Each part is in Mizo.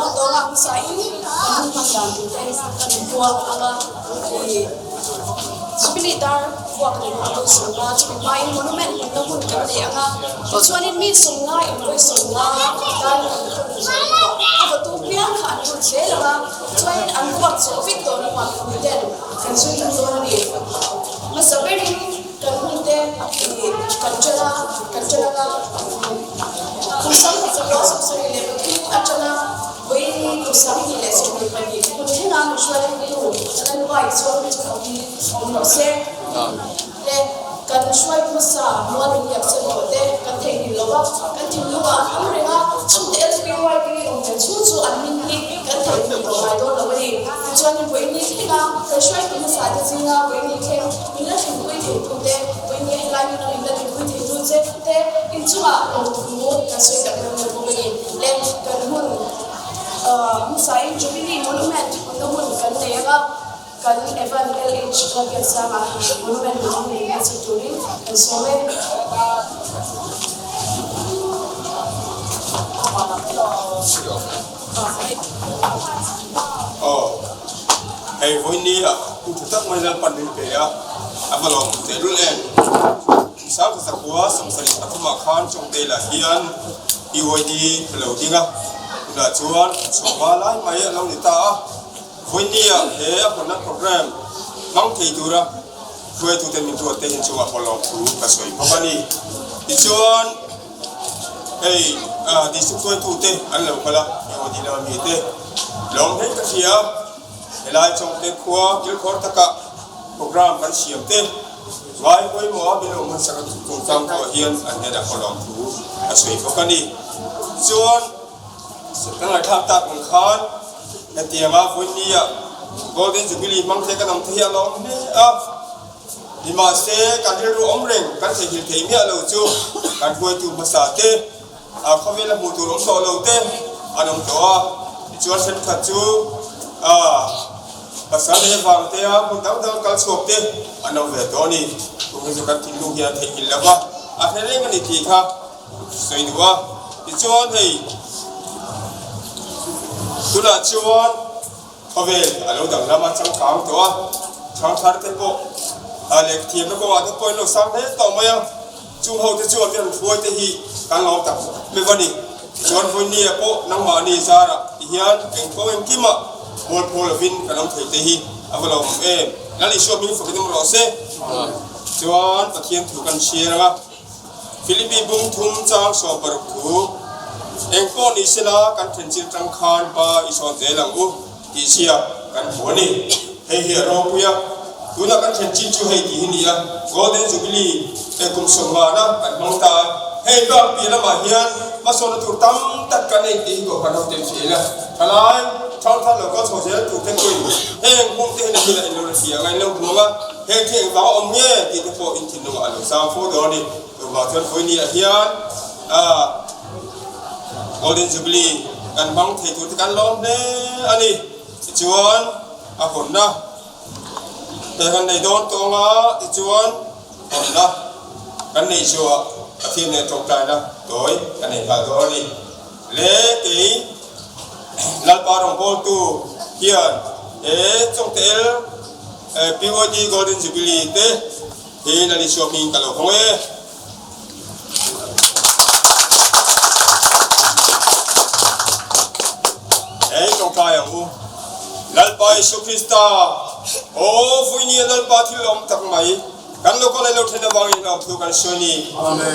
hmang dawn a, hmasain kan hun hman dan tur te kan puang ang a, ih Jubilee dar vuak leh hma vawi sawmnga chumi hmain monument hmunna hun kan nei ang a, tichuanin mi sawmnga in vawi sawmnga dar kan hawn zawh hnuah a vawtu piang kha an lut zel ang a, chuanin an vuak zawh vek tawh hnuah mipui ten kan zui lut dawn a ni. Hmasa berin. Kan hun te ih kan ṭan a, kan ṭan ang a, kum 1973 aṭanga vawi kum 2022 hun thlenga min hruai theitu Lalpa i chuan mi chu fakin awm rawh se. Le kan hruai hmasa mual min liam sen tawh te kan theihnghilh lo va, kan thinlungah an awm reng a, chhungte LPYP awm ve chu chu an hming hi kan theihnghilh tawh ngai dawn lo a ni. Tichuan vawi ni thlenga kan hruaitu hmasa te zinga vawi ni thleng Min la thinpui theitu te, vawinia helai hmuna min la thinpui theitu che te inchungah lawmthu kan sawi tak reuh reuh bawk a ni. Le kan hun hmasain Jubilee Monument hunna hun kan nei ang a, kan Evan LH Lalbiaksanga Monument hunna hun min hmachhawn turin kan sawm e. Aw, hei vawinia pu tha tak mai Lalpan min pe a, a va lawm teh lul em. Sang Zakua 73 ah khan Chawngte lah hian PYD a lo ding a, tunah chuan chhawmhma lai mai a lo ni ta a. Vawinia he a hawnna program hmang thei tura hruaitute min ruatte inchungah pawh lawmthu ka sawi bawk a ni. Tichuan. Hei district hruaitute an lo kal a, Yehudi lama mite lawm hle ka hria. Helai Chawngte khua kilkhawr taka program kan siam te ngai pawimawh a min lo hmansak a chungchang pawh hian an hnenah pawh lawm thu a sawi bawk a ni. Tichuan kan ngaihthlak tak ang khan hetianga vawinia Golden Jubilee hmang thei kan awm te hi a lawm hle a. Nimahse, kan rilru awm reng kan theihnghilh thei miah lo chu kan hruaitu hmasa te, a khawvela hmuh tur awm tawh lo te an awm tawh a. Tichuan thenkhat chu pasal leh vang te a hmun dang dang kal chhuak te an awm ve tawh a ni. Kum hi chu kan thinlung hian a theihnghilh lo va, a hre reng a ni tih kha sawi duh a. Tichuan hei tunah chuan. Khawvel a lo danglam a changkang tawh a, thangthar te pawh a lehkha thiamna kawngah te pawh an lo sang hle tawh mai a, chung ho te chuan kan hruai te hi kan lawm tak meuh a ni. Tichuan Vawinia pawh nangmahni zarah ti hian engpawh engkimah mualpho lovin kan awm thei te hi a va lawmawm em. Lal Isua hming fakin awm rawh se. Chuan Pathian thu kan hriar ang a. Philippi bung thum chang 16 thu, Eng pawh ni sela kan thenchil tang khan hma i sawn zel ang u tih ziak kan hmu a ni. Hei hi a ropui a, tunah kan thenchil chu hei tih hi ni a, Golden Jubilee he kum 50 na kan hmang ta a, hei bak piah lamah hian hmasawnna tur tam tak kan nei tih hi kohhran ho ten hria ila, thalai thangthar lo kal chho zel tur te pawhin heng hmun te hian a hmunah in lo la hria ang a, in lo hmu ang a. Heng khi engvang a awm nge tih te pawh in thinlungah a lo zam fo dawn a ni. Tuvang chuan Vawinia hian Golden Jubilee kan hmang thei tur te kan lawm hle a ni. Tichuan a hawnna te kan nei dawn tawng a, tichuan hawnna kan neih zawhah Pathian nen tawngtaina tawi kan nei nghal dawn a ni. Le kei Lalpa rawngbawltu hian he Chawngte el PYD Golden Jubilee te hi Lal Isua hming ka lo hawng e. Hei tawngtai ang u. Lalpa Isu Krista, aw vuinia Lalpa thil awm tak mai, kan lo kal ai lo then avangin awm thu kan sawi ni.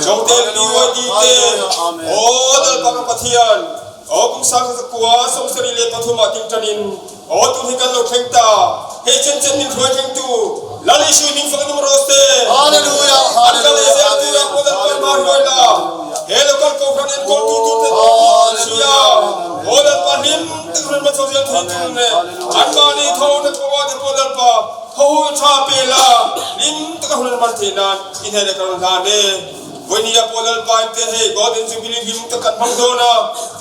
Chawngte PYD te, aw Lalpa ka Pathian, aw kum 1973 ah tingtanin, Aw tun hi kan lo thleng ta, hei chen chen min hruai thlengtu Lal Isui min fak nung rawh se. Hallelujah, An kal leh zel tura pawh Lalpa hma hruai la, he local kohhran enkawltu turte sia, aw Lalpa hlim tak rin hmachho zel thei tur leh anmahni tho na kawngah te pawh Lalpa tho hun tha pe la, hlim taka hun an hman theih nan i hnenah ka rawn hlan e. Vawinia pawh Lalpa in te hei Golden Jubilee hlim tak kan hmang dawn a,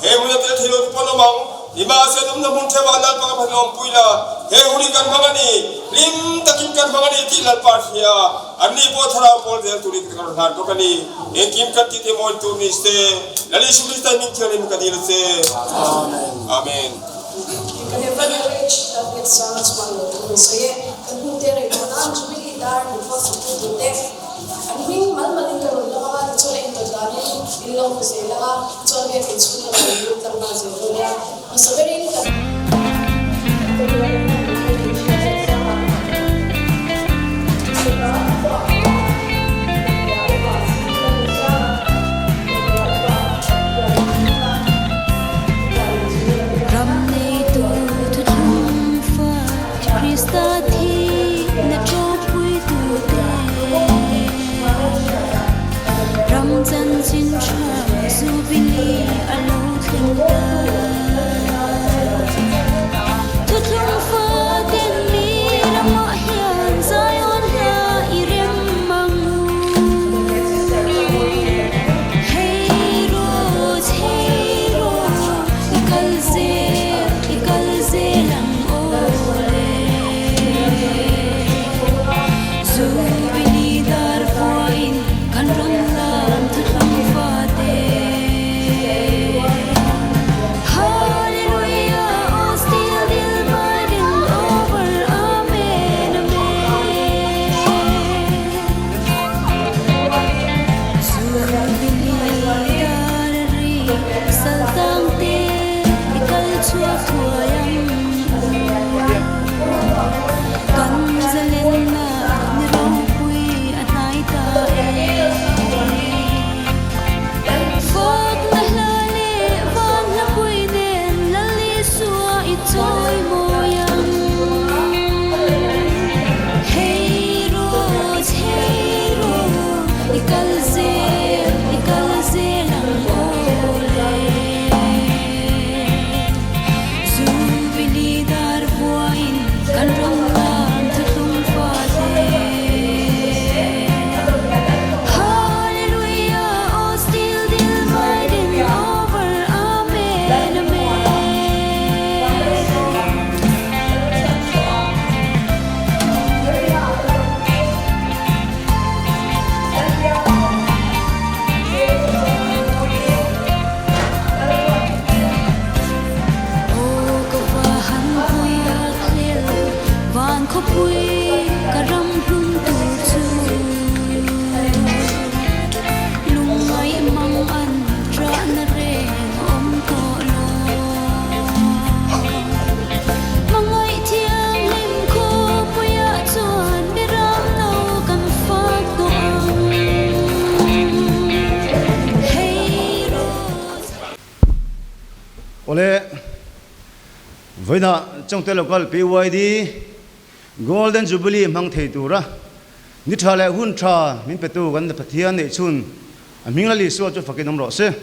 he hmuna tel thei lo te pawh an awm ang. Nimahse dumna hmun theuhah Lalpa ka phan awmpui la, he hun hi kan hmang a ni, hlim takin kan hmang a ni tih Lalpa a hria. Anni pawh thlarau pawl zel turin ka rawn hlan bawk a ni. Engkim kan tih te mawi tur ni se, Lal Isu Krista hming thianghlim ka dil a che. Amen. Kan Evangelist Lalbiaksanga chuan lo thu an sawi e, kan hun te rei tawh nan Jubilee dar min fawt sak tu tur te an hming mal malin ka rawn lam anga tichuan a intawt danin in lo hmu zel anga chuan biakin chhung lamah in lut tlang nghal zel dawn nia hmasa berin kan Ram neitu thuthlung fa Krista thihna ṭawpuitute Ram chanchin ṭha Jubilee a lo thleng ta. Thuthlung fa ten mi ramah hian Zion hla i rem ang u. Hei rawh, chhei rawh, i kal zel, i kal zel ang aw le. Jubilee dar vuain kan rawn lam thuthlung fate. Hallelujah, oh still dil my dil over, amen, amen. Jubilee dar a ri saltang te i kal chhuak thuai ang u. Kan zalenna ni ropui a hnai ta e. Fakna hla leh van hlapui nen Lal Isua i chawi mawi ang. Hei rawh, hei rawh, i kal zel, i kal zel ang aw le. Jubilee dar vuain kan ram tan thuthlung fate. Hallelujah, oh still dil my din over, amen, amen. Aw ka va han pui a thlel van khawpui ka ram hlum tur chu lungngaih mang an ṭahna reng awm tawh lo. Hmangaih thianghlim khawpuiah chuan mi ram lo kan fak tawh ang. Hei rawh. Awle, vawiinah Chawngte Local PYD Golden Jubilee hmang thei tura ni tha leh hun tha min petu kan Pathian neih chhun a hming Lal Isua chu fakin awm rawh se.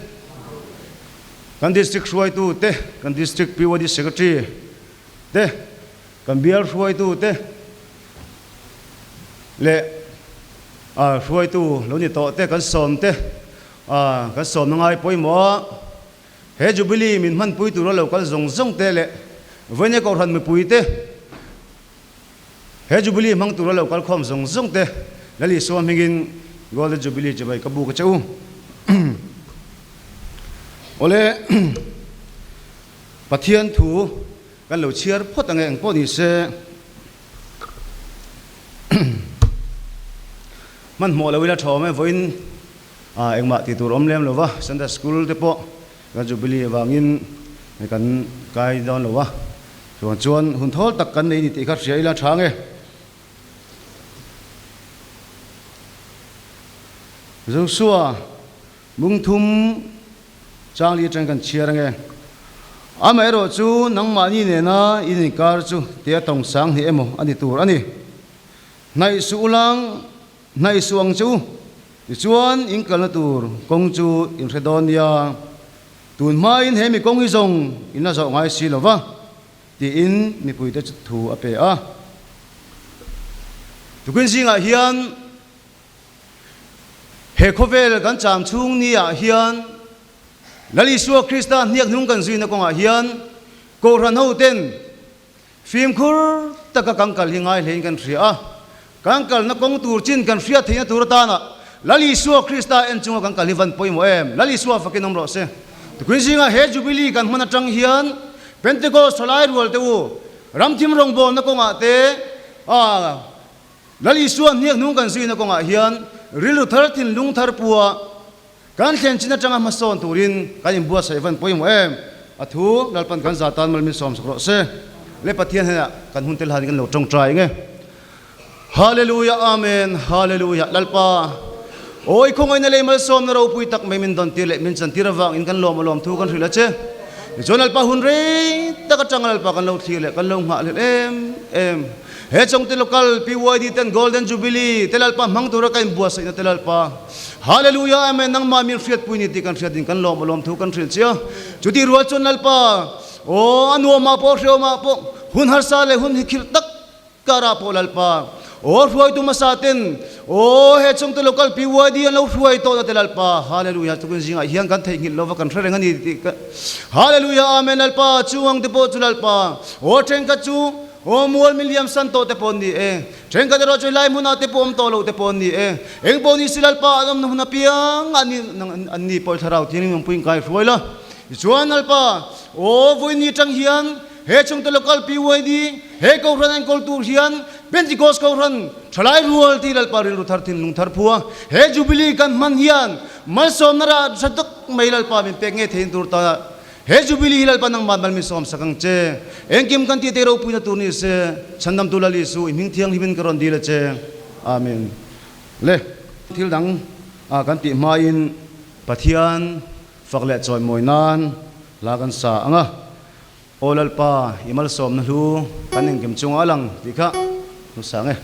Kan District hruaitu te, kan District PYD Secretary te, kan bial hruaitu te leh hruaitu lo ni tawh te kan sawm te kan sawmna ngai pawimawh a. He Jubilee min hmanpui tura lo kal zawng zawng te leh Vawinia Kohhran mipui te, he Jubilee hmang tura lo kal khawm zawng zawng te Lal Isua hmingin Golden Jubilee chibai ka buk a che u. Awle, Pathian thu kan lo chhiar phawt ange engpawh ni se. Hmanhmawh lo ila tha awm e, vawiin Engmah tih tur awm lem lo va, Sunday School te pawh kan Jubilee avangin kan kai dawn lo va, chuvang chuan hun thawl tak kan nei ni tih kha hria ila tha nge. Joshua Bungthum Changli atang kan chhiar ange. Amaherawh chu nangmahni nena in inkar chu tia tawng sang hnih emaw a ni tur a ni. Hnaih suh ulang Hnaih suh ang che u. Tichuan, in kalna tur kawng chu in hre dawn nia. Tun hmain he mi kawng hi zawng in la zawh ngai si lo va, tiin mipuite chu thu a pe a. Tukin zingah hian he khawvel kan cham chhung niah hian Lal Isua Krista hniak hnung kan zuina kawngah hian, Kohhran hoten fimkhur taka kan kal hi ngai hlein kan hria a, kan kalna kawng tur chin kan hriat theihna tur atana Lal Isua Krista en chunga kan kal hi van pawimawh em? Lal Isua fakin awm rawh se. Tukin zingah he Jubilee kan hman atang hian Pentecost thalai rual te u, ramthim rawngbawlna kawngah te, a Lal Isua hniak hnung kan zuina kawngah hian rilru thar thinlung thar pua Kan thlen chin atanga hmasawn turin kan inbuatsaih van pawimawh em? A thu Lalpan kan za tan mal min sawm sak rawh se. Le Pathian hnenah kan hun tel hanin kan lo tawngtai eng e. Hallelujah Amen Hallelujah Lalpa Awi khawngaihna lei malsawmna ropui tak mai min dawn tir leh min chan tir avangin kan lawm alawm thu kan hrilh a che. Tichuan Lalpa hun rei tak atanga Lalpa kan lo thlir leh kan lo nghah hlelh em em. He chawngte local PYD ten Golden Jubilee te Lalpa hmang tura ka inbuatsaihna te Lalpa Hallelujah Amen nangmah min hriatpui ni tih kan hriat in kan lawm alawm thu kan hrilh chia. Chutih rual chuan Lalpa aw a nuamah pawh hreawmah pawh hun harsa leh hun hikhirh tak karah pawh Lalpa aw hruaitu hmasa ten aw he chawngte local PYD an lo hruai tawhna te Lalpa Hallelujah tukin zingah hian kan theihnghilh lova kan hre reng a ni tih ka Hallelujah Amen Lalpa chung ang te pawh chu Lalpa aw thenkhat chu Aw mual mi liam san tawh te pawh an ni e, thenkhat erawh chu helai hmunah te pawh awm tawh loh te pawh an ni e. Eng pawh ni si Lalpa an awmna hun apiang an ni an ni pawh i thlarau thianghlim awmpuiin kai hruai la. Tichuan Lalpa, aw vawiin atang hian he chhungte local PYD, he Kohhran enkawl tur hian Pentecost Kohhran thalai rual tih Lalpa rilru thar thinlung thar phua he Jubilee kan hman hian malsawmna rah tha tak mai Lalpa min pek ngei theihin tur ta He Jubilee hi Lalpa nangmah mal min sawm sak ang che. Engkim kan tih te ropuina tur ni se, Chhandamtu Lal Isu i hming thianghlim in ka rawn dil a che. Amen. Le. Thil dang ah kan tih hmain Pathian fak leh chawimawi nan hla kan sa ang a. Aw Lalpa, i malsawmna hlu kan engkim chungah a lang tih kha hmu sang e.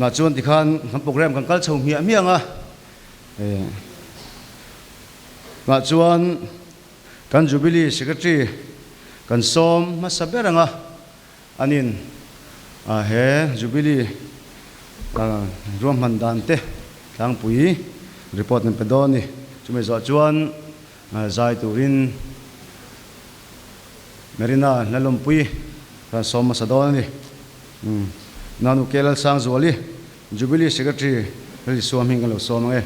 Tunah chuan tikhan kan program kan kal chho hmiah hmiah ang a, tunah chuan kan Jubilee Secretary kan sawm hmasa ber ang a, anin he Jubilee ruahman dan te tlangpui report an pe dawn a ni. Chumi zawh chuan zai turin Marina Lalawmpui kan sawm hmasa dawn a ni. Nanu K Lalsangzuali, Jubilee Secretary Lalisua hming kan lo sawm ang e.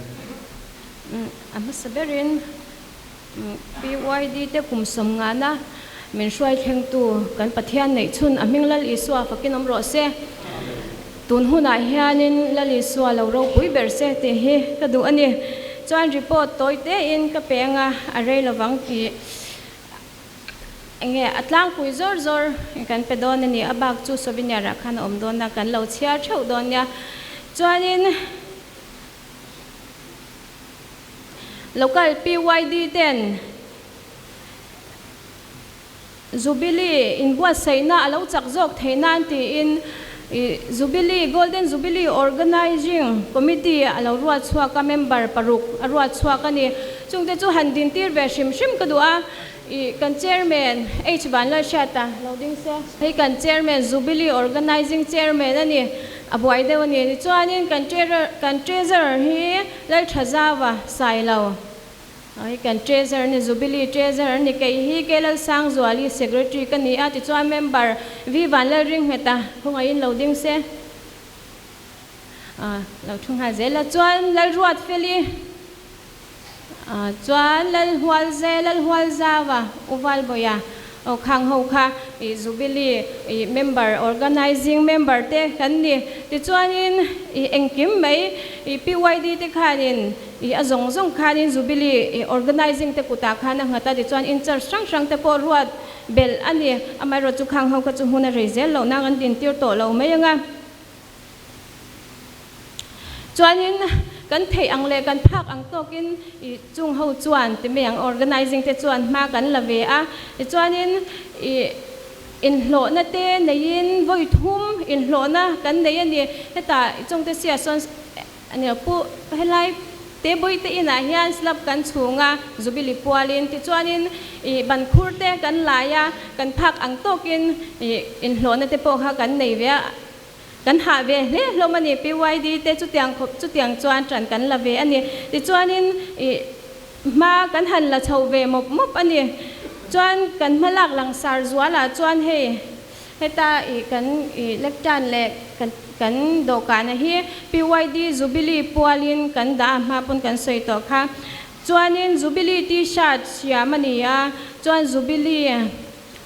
A hmasa berin PYD te kum sawmngana min hruai thlengtu kan Pathian neih chhun a hming Lal Isua fakin awm rawh se. Tun hunah hianin Lal Isua lo ropui ber se tih hi ka duh a ni. Chuan report tawi tein ka pe anga a rei lovang tih enge a tlangpui zawr zawr kan pe dawn a ni. A bak chu souvenir ah khan a awm dawn a, kan lo chhiar theuh dawn nia. Chuanin. Local PYD ten Jubilee inbuatsaihna a lo chak zawk theih nan tiin Jubilee Golden Jubilee Organising Committee a lo ruat chhuak a, member paruk a ruat chhuak a ni. Chungte chu han dintir ve hrim hrim ka duh a, kan Chairman H Vanlalhriata lo ding se. Hei kan Chairman Jubilee Organising Chairman a ni, a buai deuh a ni. Tichuanin kan kan Treasurer hi Lalthazava Sailo. Hei kan Treasurer a ni, Jubilee Treasurer a ni. Kei hi K Lalsangzuali Secretary ka ni a, tichuan Member V Vanlalringhmeta khawngaihin lo ding se. Lo thu nghal zel a. Chuan Lalruatfeli. Chuan Lalhualze, Lalhualzava, U Valbawia, aw khang ho kha ih Jubilee ih member, organising member te kan ni. Tichuanin ih engkim mai ih PYD te khanin ih a zawng zawng khanin Jubilee ih organising te kutah khan a nghat a, tichuan in-charge hrang hrang te pawh ruat belh a ni. Amaherawhchu khang ho kha chu hun a rei zel loh nan an dintir tawh lo mai ang a. Chuanin kan theih ang leh kan phak ang tawkin i chung ho chuan ti mai ang organising te chuan hma kan la ve a. Tichuanin i inhlawhna te neiin vawi thum inhlawhna kan nei a ni. Hetah i chungte sia sawn a ni lo pu helai te bawihte inah hian slab kan chhung a Jubilee pualin tichuanin i bankhur te kan lai a, kan phak ang tawkin i inhlawhna te pawh kha kan nei ve a. Kan hah ve hle hlawm a ni, PYD te chutiang khawp chutiang chuan ṭan kan la ve a ni. Tichuanin ih hma kan han la chho ve mawp mawp a ni. Chuan kan hma lak langsar zualah chuan hei heta ih kan ih lectern leh kan kan dawhkana hi PYD Jubilee pualin kan dah a hma pawn kan sawi tawh kha. Chuanin Jubilee T-shirt siam a ni a, chuan Jubilee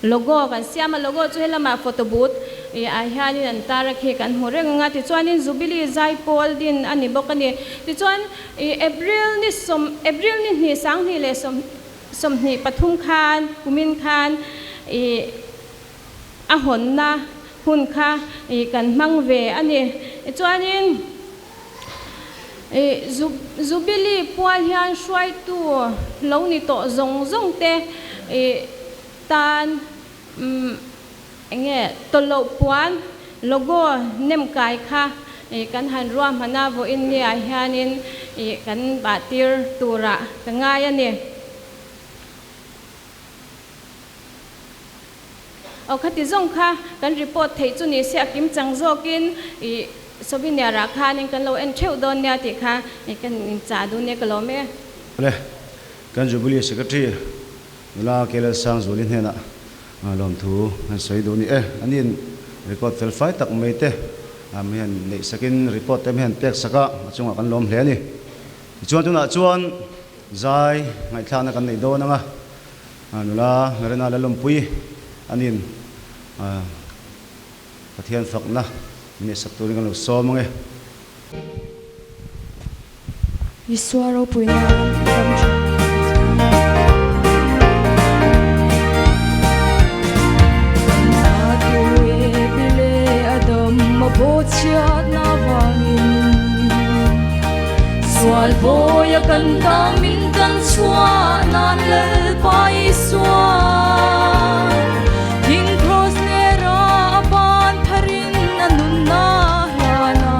Logo kan siam a, logo chu helamah photo booth ih ah hianin an tar a khi kan hmu reng ang a, tichuanin Jubilee zaipawl din a ni bawk a ni. Tichuan ih April ni sawm April ni hnih sanghnih leh sawm 23 khan kumin khan ih a hawnna hun kha ih kan hmang ve a ni. Tichuanin ih Jubilee pual hian hruaitu lo ni tawh zawng zawng te ih Tan umm enge tawlh puan logo nem kai kha ih kan han ruahman a vawiin ni ah hianin ih kan bah tir turah ka ngai a ni. Aw khati zawng kha kan report theih chu ni se a kim chang zawkin ih souvenir ah khanin kan lo en theuh dawn nia tih kha ih kan inchah duh nia ka lawm e. Awle, kan Jubilee Secretary Nula Kelel Sangzuali hnenah lawmthu an sawi duh a ni e. Aniin record fel fai tak mai te mi hian neih sakin report te mi hian pek sak a, a chungah kan lawm hle a ni. Tichuan tunah chuan zai ngaihthlakna kan nei dawn ang a, nula Marina Lalawmpui aniin Pathian fakna min neih sak turin kan lo sawm ang e. Isua ropui nan ram tha Sual bawi a kan tang min kan chhuah nan Lalpa Isua Thing cross leh ra a ban pharin a nunna hlan a.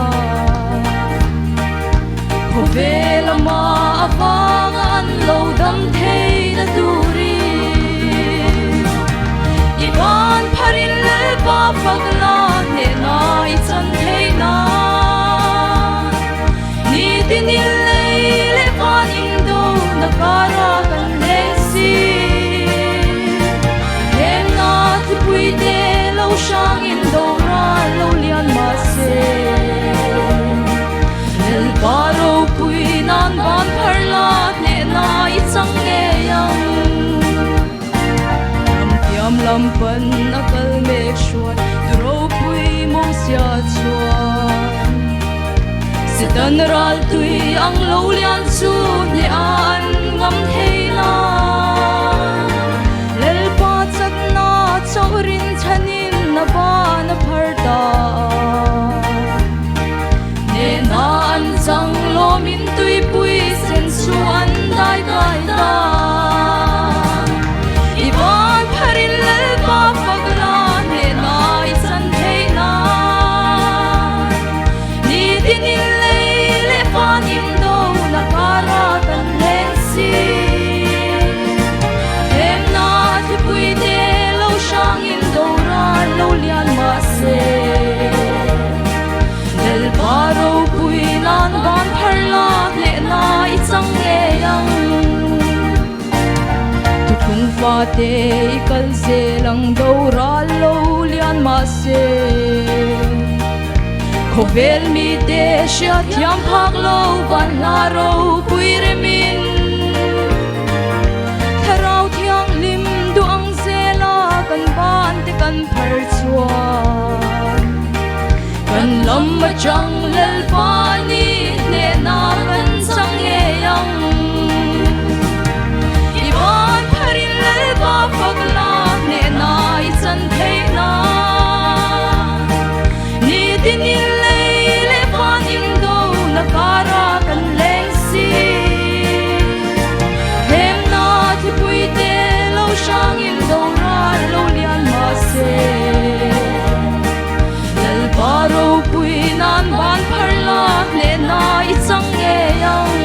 lam pan a kal mek hruai tu ropui Mosia chuan Setan ral tui ang lo lian chu hneh a an ngam thei la. Lalpa chakna chauh rinchhanin a ban a phar ta a. Hnehna an chang lawmin tuipui sen chu an dai kai ta. I ban pharin Lalpa fak la hnehna i chan theih nan. Nitinin lei leh panin do la kara kan leng si. Hemna thlipui te lo hrangin do ral lo lian mahse. Lalpa ropui nan ban phar la hnehna i chang ngei ang. Tuthung fate i kal zel ang do ral lo lian mahse. Khawvel mite hriat thiam phak lo van hla ropui remin. Thlarau thianghlim duh ang zela kan ban te kan phar chuan. Kan lam atang Lalpa ni hnehna kan chang ngei ang. I ban pharin Lalpa fak la hnehna i chan theih nan. Nitin in lei leh van in do na kara kan leng si. Hemna thipui te lo hrang in do ral lo lian mahse. Lalpa ropui nan ban phar la hnehna i chang ngei ang.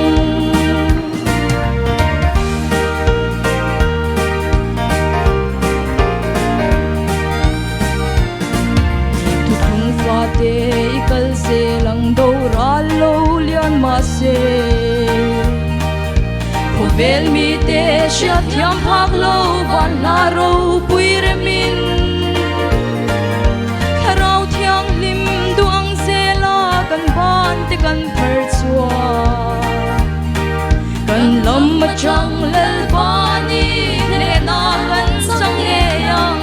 Thuthlung fate i kal zel ang do ral lo lian mahse. Khawvel mite hriat thiam phak lo van hla ropui remin. Thlarau thianghlim duh ang zela kan ban te kan phar chhuak. Kan lam atang Lalpa ni hnehna kan chang ngei ang.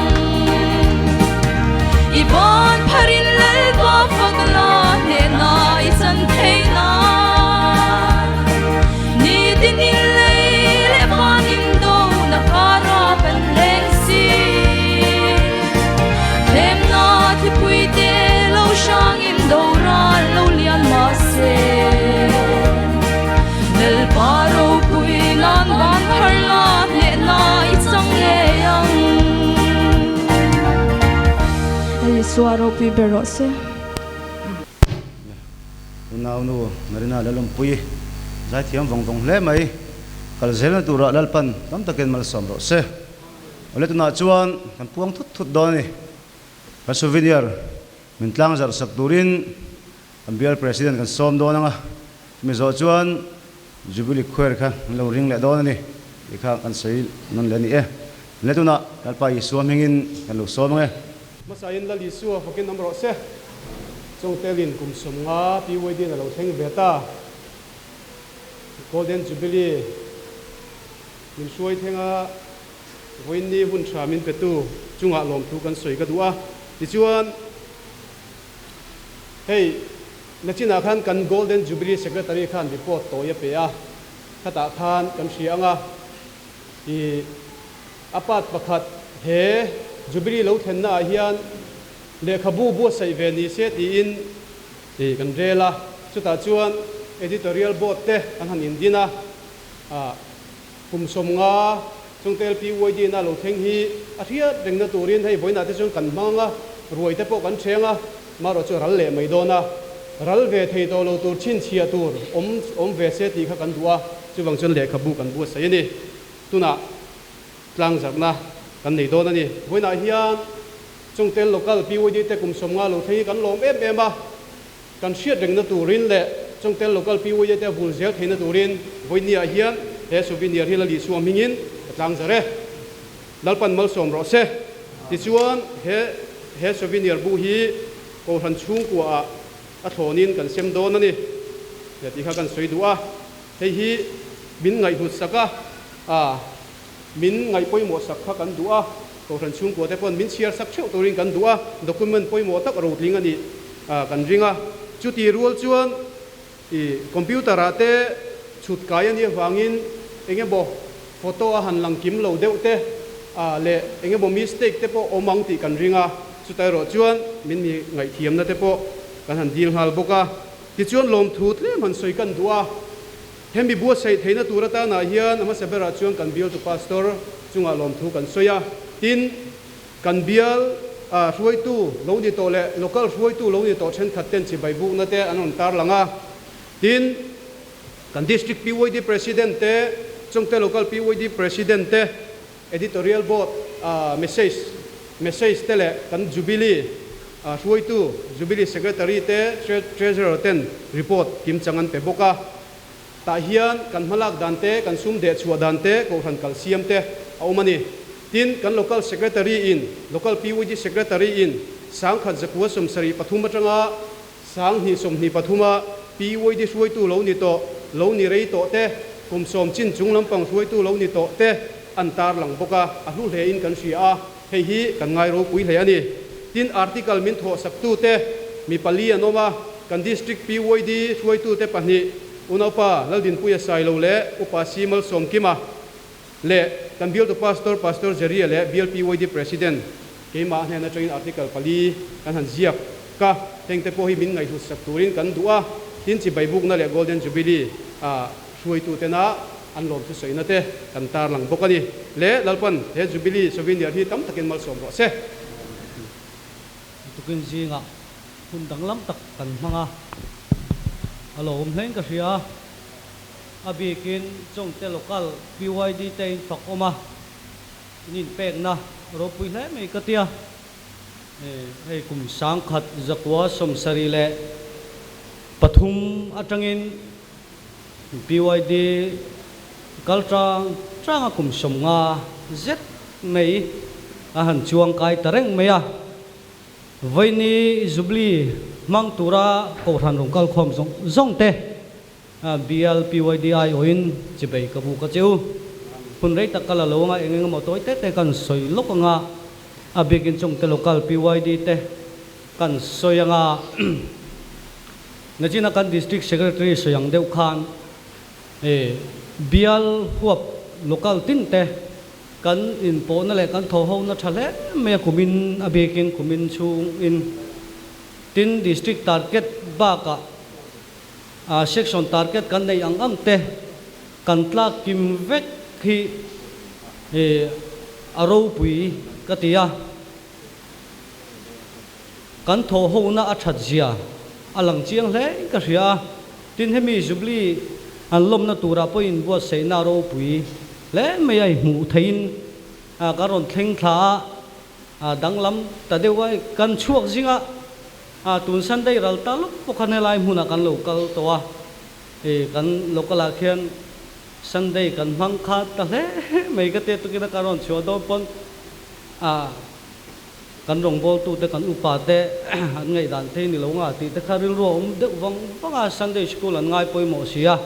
I ban pharin Lalpa fak la hnehna i chan theih nan. Nitin in lei leh van in do na kara kan leng si. Thlemna thipui te lo hrangin do ral lo lian mahse. Lalpa ropui nan ban phar la hnehna i chang ngei ang. Isua ropui ber rawh se. Unaunu Marina Lalawmpui zaithiam vawng vawng hle mai. Kal zelna turah Lalpan tam takin malsawm rawh se. Awle tunah chuan kan puang thut thut dawn a ni. Kan souvenir min tlang zarh sak turin kan bial President kan sawm dawn ang a, chumi zawh chuan Jubilee Choir kha an lo ring leh dawn a ni tih kha kan sawi nawn leh a ni e. Awle tunah Lalpa Isua hmingin kan lo sawm ang e. Hmasain Lal Isua fakin awm rawh se. Chawngtelin kum 50 PYD-in a lo thleng ve ta. Golden Jubilee min hruai thleng a, vawiinni hun tha min petu chungah lawmthu kan sawi ka duh a. Tichuan, hei nachinah khan kan Golden Jubilee Secretary khan report tawi a pe a, khatah khan kan hria ang a, i a part pakhat he Jubilee lo thlenna ah hian lehkhabu buatsaih ve ni se tiin i kan rel a, chutah chuan Editorial Board te an han indin a, ah kum 50 chung te LPYD na lo thleng hi a hriat rengna turin hei vawiinah te chuan kan hmang a, ruai te pawh kan hreng a, marawh chu ral leh mai dawn a, ral ve thei tawh lo tur chhinchhiah tur awm awm ve se tih kha kan duh a, chuvang chuan lehkhabu kan buatsaih a ni. Tunah tlang zarhna kan nei dawn a ni. Vawiinah hian chung tel local PYD te kum 50 lo thleng hi kan lawm em em a, Kan hriat rengna turin leh chung tel local PYA te a vul zel theihna turin vawinia hian he souvenir hi Lali Suam hmingin ka tlang zar e. Lalpan malsawm rawh se. Tichuan he he souvenir bu hi Kohhran chhungkua ah a thlawnin kan sem dawn a ni tih kha kan sawi duh a. Hei hi min ngaihhlut sak a, a min ngaihpawimawh sak kha kan duh a. Kohhran chhungkua te pawn min chhiar sak theuh turin kan duh a, document pawimawh tak rotling a nih kan ring a. Chuti rual chuan i computer ah te chhut kai a nih avangin eng emaw photo a han lang kim lo deuh te leh eng emaw mistake te pawh awm ang tih kan ring a, chuta erawh chuan min mi ngaihthiamna te pawh kan han dil nghal bawk a. Tichuan lawmthu tlem han sawi kan duh a. Hemi buatsaih theihna tur atanah hian a hmasa berah chuan kan bialtu Pastor chungah lawmthu kan sawi a. Tin, kan bial a hruaitu lo ni tawh leh local hruaitu lo ni tawh thenkhat ten chibai bukna te an rawn tarlang a. Tin, kan District PYD President te, Chawngte Local PYD President te, Editorial Board a message message te leh kan Jubilee a hruaitu Jubilee Secretary te Treasurer ten report kimchang an pe bawk a. Tah hian kan hmalak dan te, kan sum deh chhuah dan te, kohhran kal siam te a awm a ni. Tin, kan Local Secretary in, Local PYD Secretary in 1000 173 atanga 20 23 a PYD hruaitu lo ni tawh, lo ni rei tawh te, kum sawm chin chung lampang hruaitu lo ni tawh te an tarlang bawk a, a hlu hle in kan hria a, hei hi kan ngai ropui hle a ni. Tin, article min thawh saktu te mi pali an awm a, kan District PYD hruaitu te pahnih, Unaupa Laldinpuia Sailo leh Upa Si Malsawmkima leh kan bialtu Pastor, Pastor Jeria leh Bial PYD President keimah hnen atangin article pali kan han ziak ka, hengte pawh hi min ngaihhlut sak turin kan duh a, tin chibai bukna leh Golden Jubilee ah hruaitu tena an lawm thusawi na te kan tarlang bawk a ni. Le Lalpan he Jubilee Souvenir hi tam takin malsawm rawh se. Tukin zingah hun danglam tak kan hmang a, a lo awm hlein ka hria. A bikin Chawngte Local PYD te in fak awm a, in inpekna ropui hle mai ka tia. Hei kum 1973 atangin PYD kal tang tanga kum 50 zet mai a han chuang kai ta reng mai a. Vawiini Jubilee hmang tura Kohhran rawn kal khawm zawng zawng te Bial PYD aiawhin chibei ka buk a che u. Hun rei tak ka la lo anga eng eng emaw tawi te te kan sawi lawk anga a bikin chungte local PYD te kan sawi anga nachina kan District Secretary sawi ang deuh khan bial huap local tin te kan inpawhna leh kan thawhhona tha hle mai a kumin a bikin kumin chhungin tin District target bakah A section target kan neih ang ang te kan tlak kim vek hi a ropui ka ti a, kan thawh hona a that zia a lang chiang hle in ka hria a, tin hemi Jubilee an lawmna turah pawhin buatsaihna a ropui hle mai a hmuh theihin kan rawn thleng thla a, danglam ta deuh a kan chhuak zinga. A tun Sunday ral ta lawk pawh khan helai hmunah kan lo kal tawh a, i kan local ah khian Sunday kan hmang kha ta hle mai ka tia tukin a ka rawn chhuah dawn pawn a kan rawngbawltu te kan upa te an ngaihdan thei ni lo nga tih te kha rilru a awm deuh vang vang a, Sunday school an ngai pawimawh si a,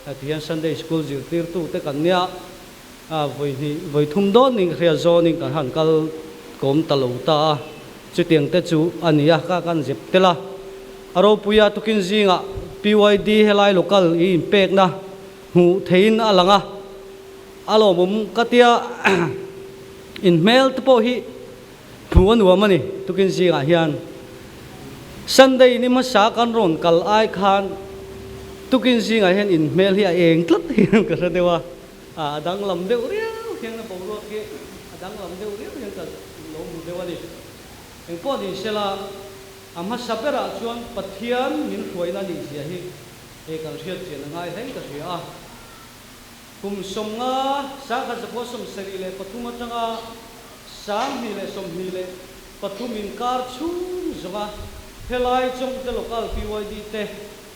heti hian Sunday school zirtirtu te kan nia A vawi hnih, vawi thum dawn ning hria zawnin kan han kal kawm ta lo ta a, chutiang te chu a ni a, ka kan zep tel a. A ropuia tukin zingah PYD helai local i inpekna hmuh theihin a lang a, a lawmawm ka tia inhmel te pawh hi hmuh a nuam a ni tukin zingah hian. Sunday ni hmasa kan rawn kal ai khan tukin zingah hian inhmel hi a eng tlat hian ka hre deuh a. A danglam deuh riau hian a boruak hi a danglam deuh riau hian ka lo hmu deuh a ni. Engpawh ni sela, a hmasa berah chuan Pathian min hruaina a nih zia hi he kan hriat chian a ngai hleng ka hria a. Kum 50, 1973 atanga 2023 inkar chhung zawnga helai Chawngte Local PYD te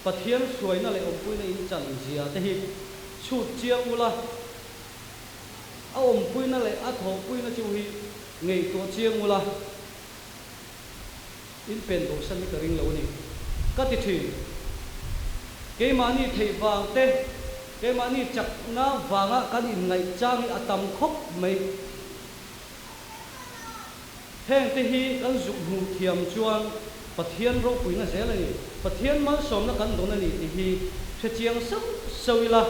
Pathian hruaina leh awmpuina in chan zia te hi Chhut chiang ula, a awmpuina leh a thawhpuina chu hi ngaihtuah chiang ula, in pen bosan hi ka ring lo a ni, ka ti thin. Keimahni theih vang te, keimahni chakna vanga kan inngaih chang hi a tam khawp mai. Hengte hi kan zuk hmuh thiam chuan Pathian ropuina zel a ni, Pathian malsawmna kan dawn a ni tih hi hre chiang sauh sauh ila,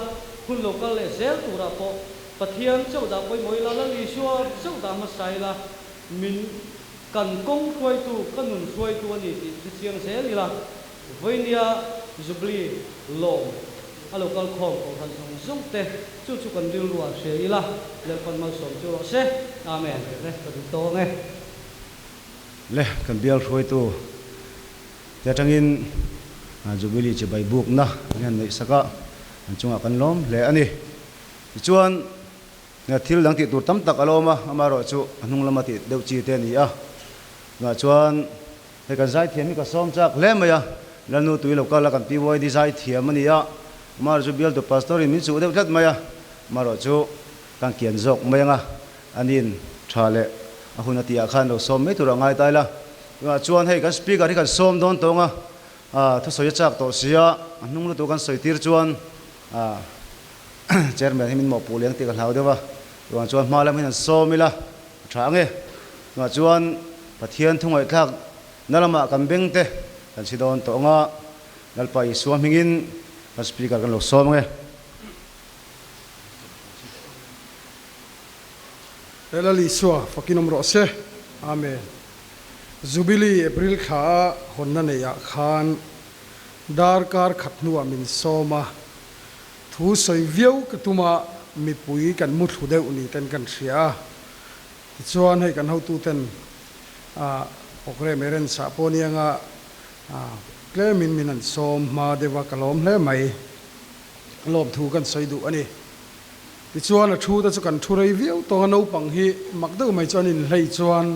hun lo kal leh zel turah pawh Pathian chauh dah pawimawh ila, Lal Isua chauh dah hmasa ila, min kan kawng hruaitu, ka nun hruaitu a ni tih hre chiang zel ila, Vawinia Jubilee lawm a lo kal khawm Kohhran zawng zawng te chu chu kan rilruah hria ila, Lalpan malsawm chu rawh se. Amen. Le, ka duh tawng e. Le, kan bial hruaitu te atangin Jubilee chibai bukna an han neih sak a, an chungah kan lawm hle a ni. Tichuan, thil dang tih tur tam tak a la awm a, amaherawhchu a hnung lama tih deuh chi te a ni a. Tunah chuan hei kan zaithiam hi ka sawm chak hle mai a, Lalnu tui lo kal a kan PYD zaithiam a ni a, amaherawhchu bialtu pastor in min chuh deuh tlat mai a, amaherawhchu kan kian zawk mai ang a, Anin tha leh a hun a tih ah khan lo sawm mai tur a ngai ta ila. Tunah chuan hei kan speaker hi kan sawm dawn tawng a, thusawi a chak tawh sia, a hnung lutuk kan sawi tir chuan chairman hi min mawhpuh leng tih ka hlau deuh a, tunah chuan hma lam hian han sawm ila a tha ang e. Tunah chuan Pathian thungaihthlak na lamah kan beng te kan si dawn tawh ang a, Lalpa Isua hmingin kan speaker kan lo sawm ang e. Lal Isua fakin awm rawh se. Amen. Jubilee April thla a hawnna neih ah khan darkar khat hnuah min sawm a, thu sawi viau ka tum a, mipui kan mu thlu deuh ni ten kan hria a. Tichuan hei kan hotu ten a programme arrange ah pawh anianga tlemin min han sawm hma deuh a, ka lawm hle mai. Lawmthu kan sawi duh a ni. Tichuan a thu te chu kan thu rei viau tawng a, naupang hi mak deuh mai chu an inhlei chuan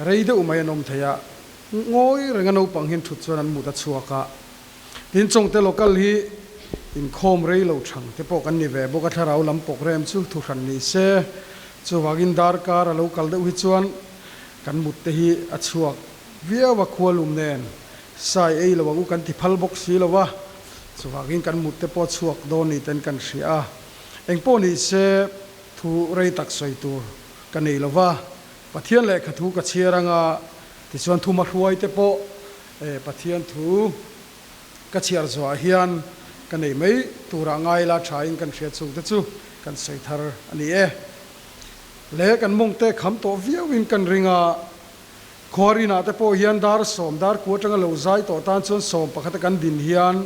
rei deuh mai an awm thei a, ngawi reng a naupang hian thut chuan an mut a chhuak a. Tin chawngte local hi inkhawm rei lo thang te pawh kan ni ve bawk a, thlarau lam program chu thu hran ni se, chuvangin darkar a lo kal deuh hi chuan kan mut te hi a chhuak viau a, khualum nen sai ei lo ang u kan ti phal bawk si lo a. Chuvangin kan mut te pawh chhuak dawn ni ten kan hria a, eng pawh ni se thu rei tak sawi tur ka nei lo va, Pathian lehkha thu ka chhiar anga tichuan thu hmahruai te pawh Pathian thu ka chhiar zuah hian ka nei mai turah ngai la tha in kan hriat chung te chu kan sawi thar a ni e. Le kan mawng te kham tawh viau in kan ring a. Khuarinah te pawh hian dar sawm, dar ku atanga lo zai tawh tan chuan sawm pakhata kan din hian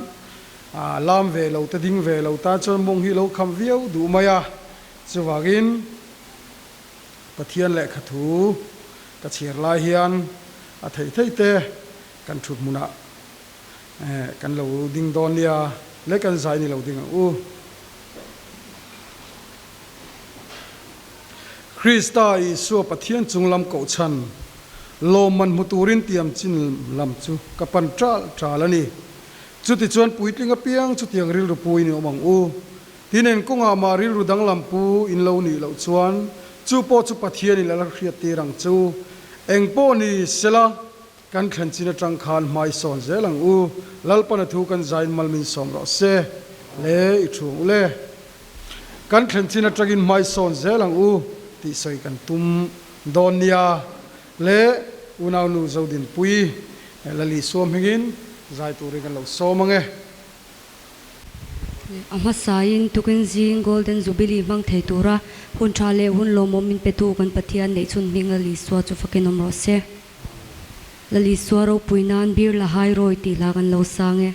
lam ve lo te ding ve lo tan chuan mawng hi lo kham viau duh mai a. Chuvangin Pathian lehkha thu ka chhiar lai hian a thei thei te kan thut hmunah kan lo ding dawn nia le kan zai ni lo ding ang u. Krista Isua Pathian chung lam kohchhan lawmman hmu turin tiam chin lam chu ka pan ṭal ṭal a ni. Chutichuan puitling apiang chutiang rilru pu in awm ang u. Tin eng kawngah mah rilru danglam pu in lo nih loh chuan chu pawh chu Pathian in a la hriattir ang chu. Eng pawh ni sela kan thlen chin atang khan hmai sawn zel ang u. Lalpan a thu kan zain mal min sawm rawh se. Le i thu ang u le. Kan thlen chin atangin hmai sawn zel ang u tih sawi kan tum dawn nia. Le unaunu Zodinpui Lali Suam hmingin zai turin kan lo sawm ang e. A hmasain tukin zing Golden Jubilee hmang thei tura hun tha leh hun lawmawm min petu kan Pathian neihchhun hming Lali Sua chu fakin awm rawh se. Lali Sua ropui nan bir la hai rawi tih hla kan lo sang e.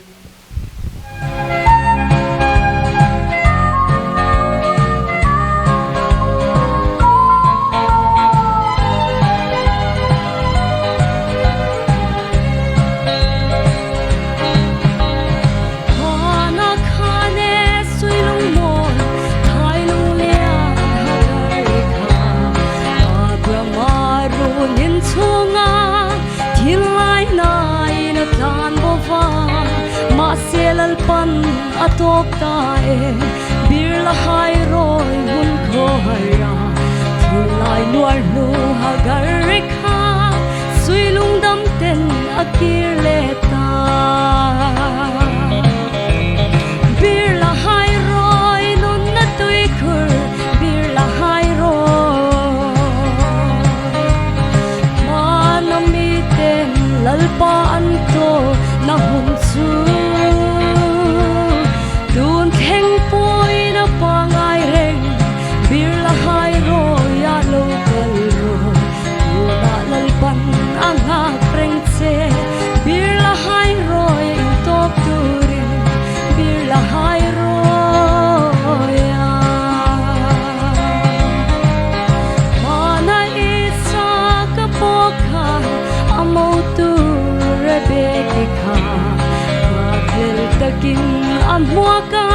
an hmuak a,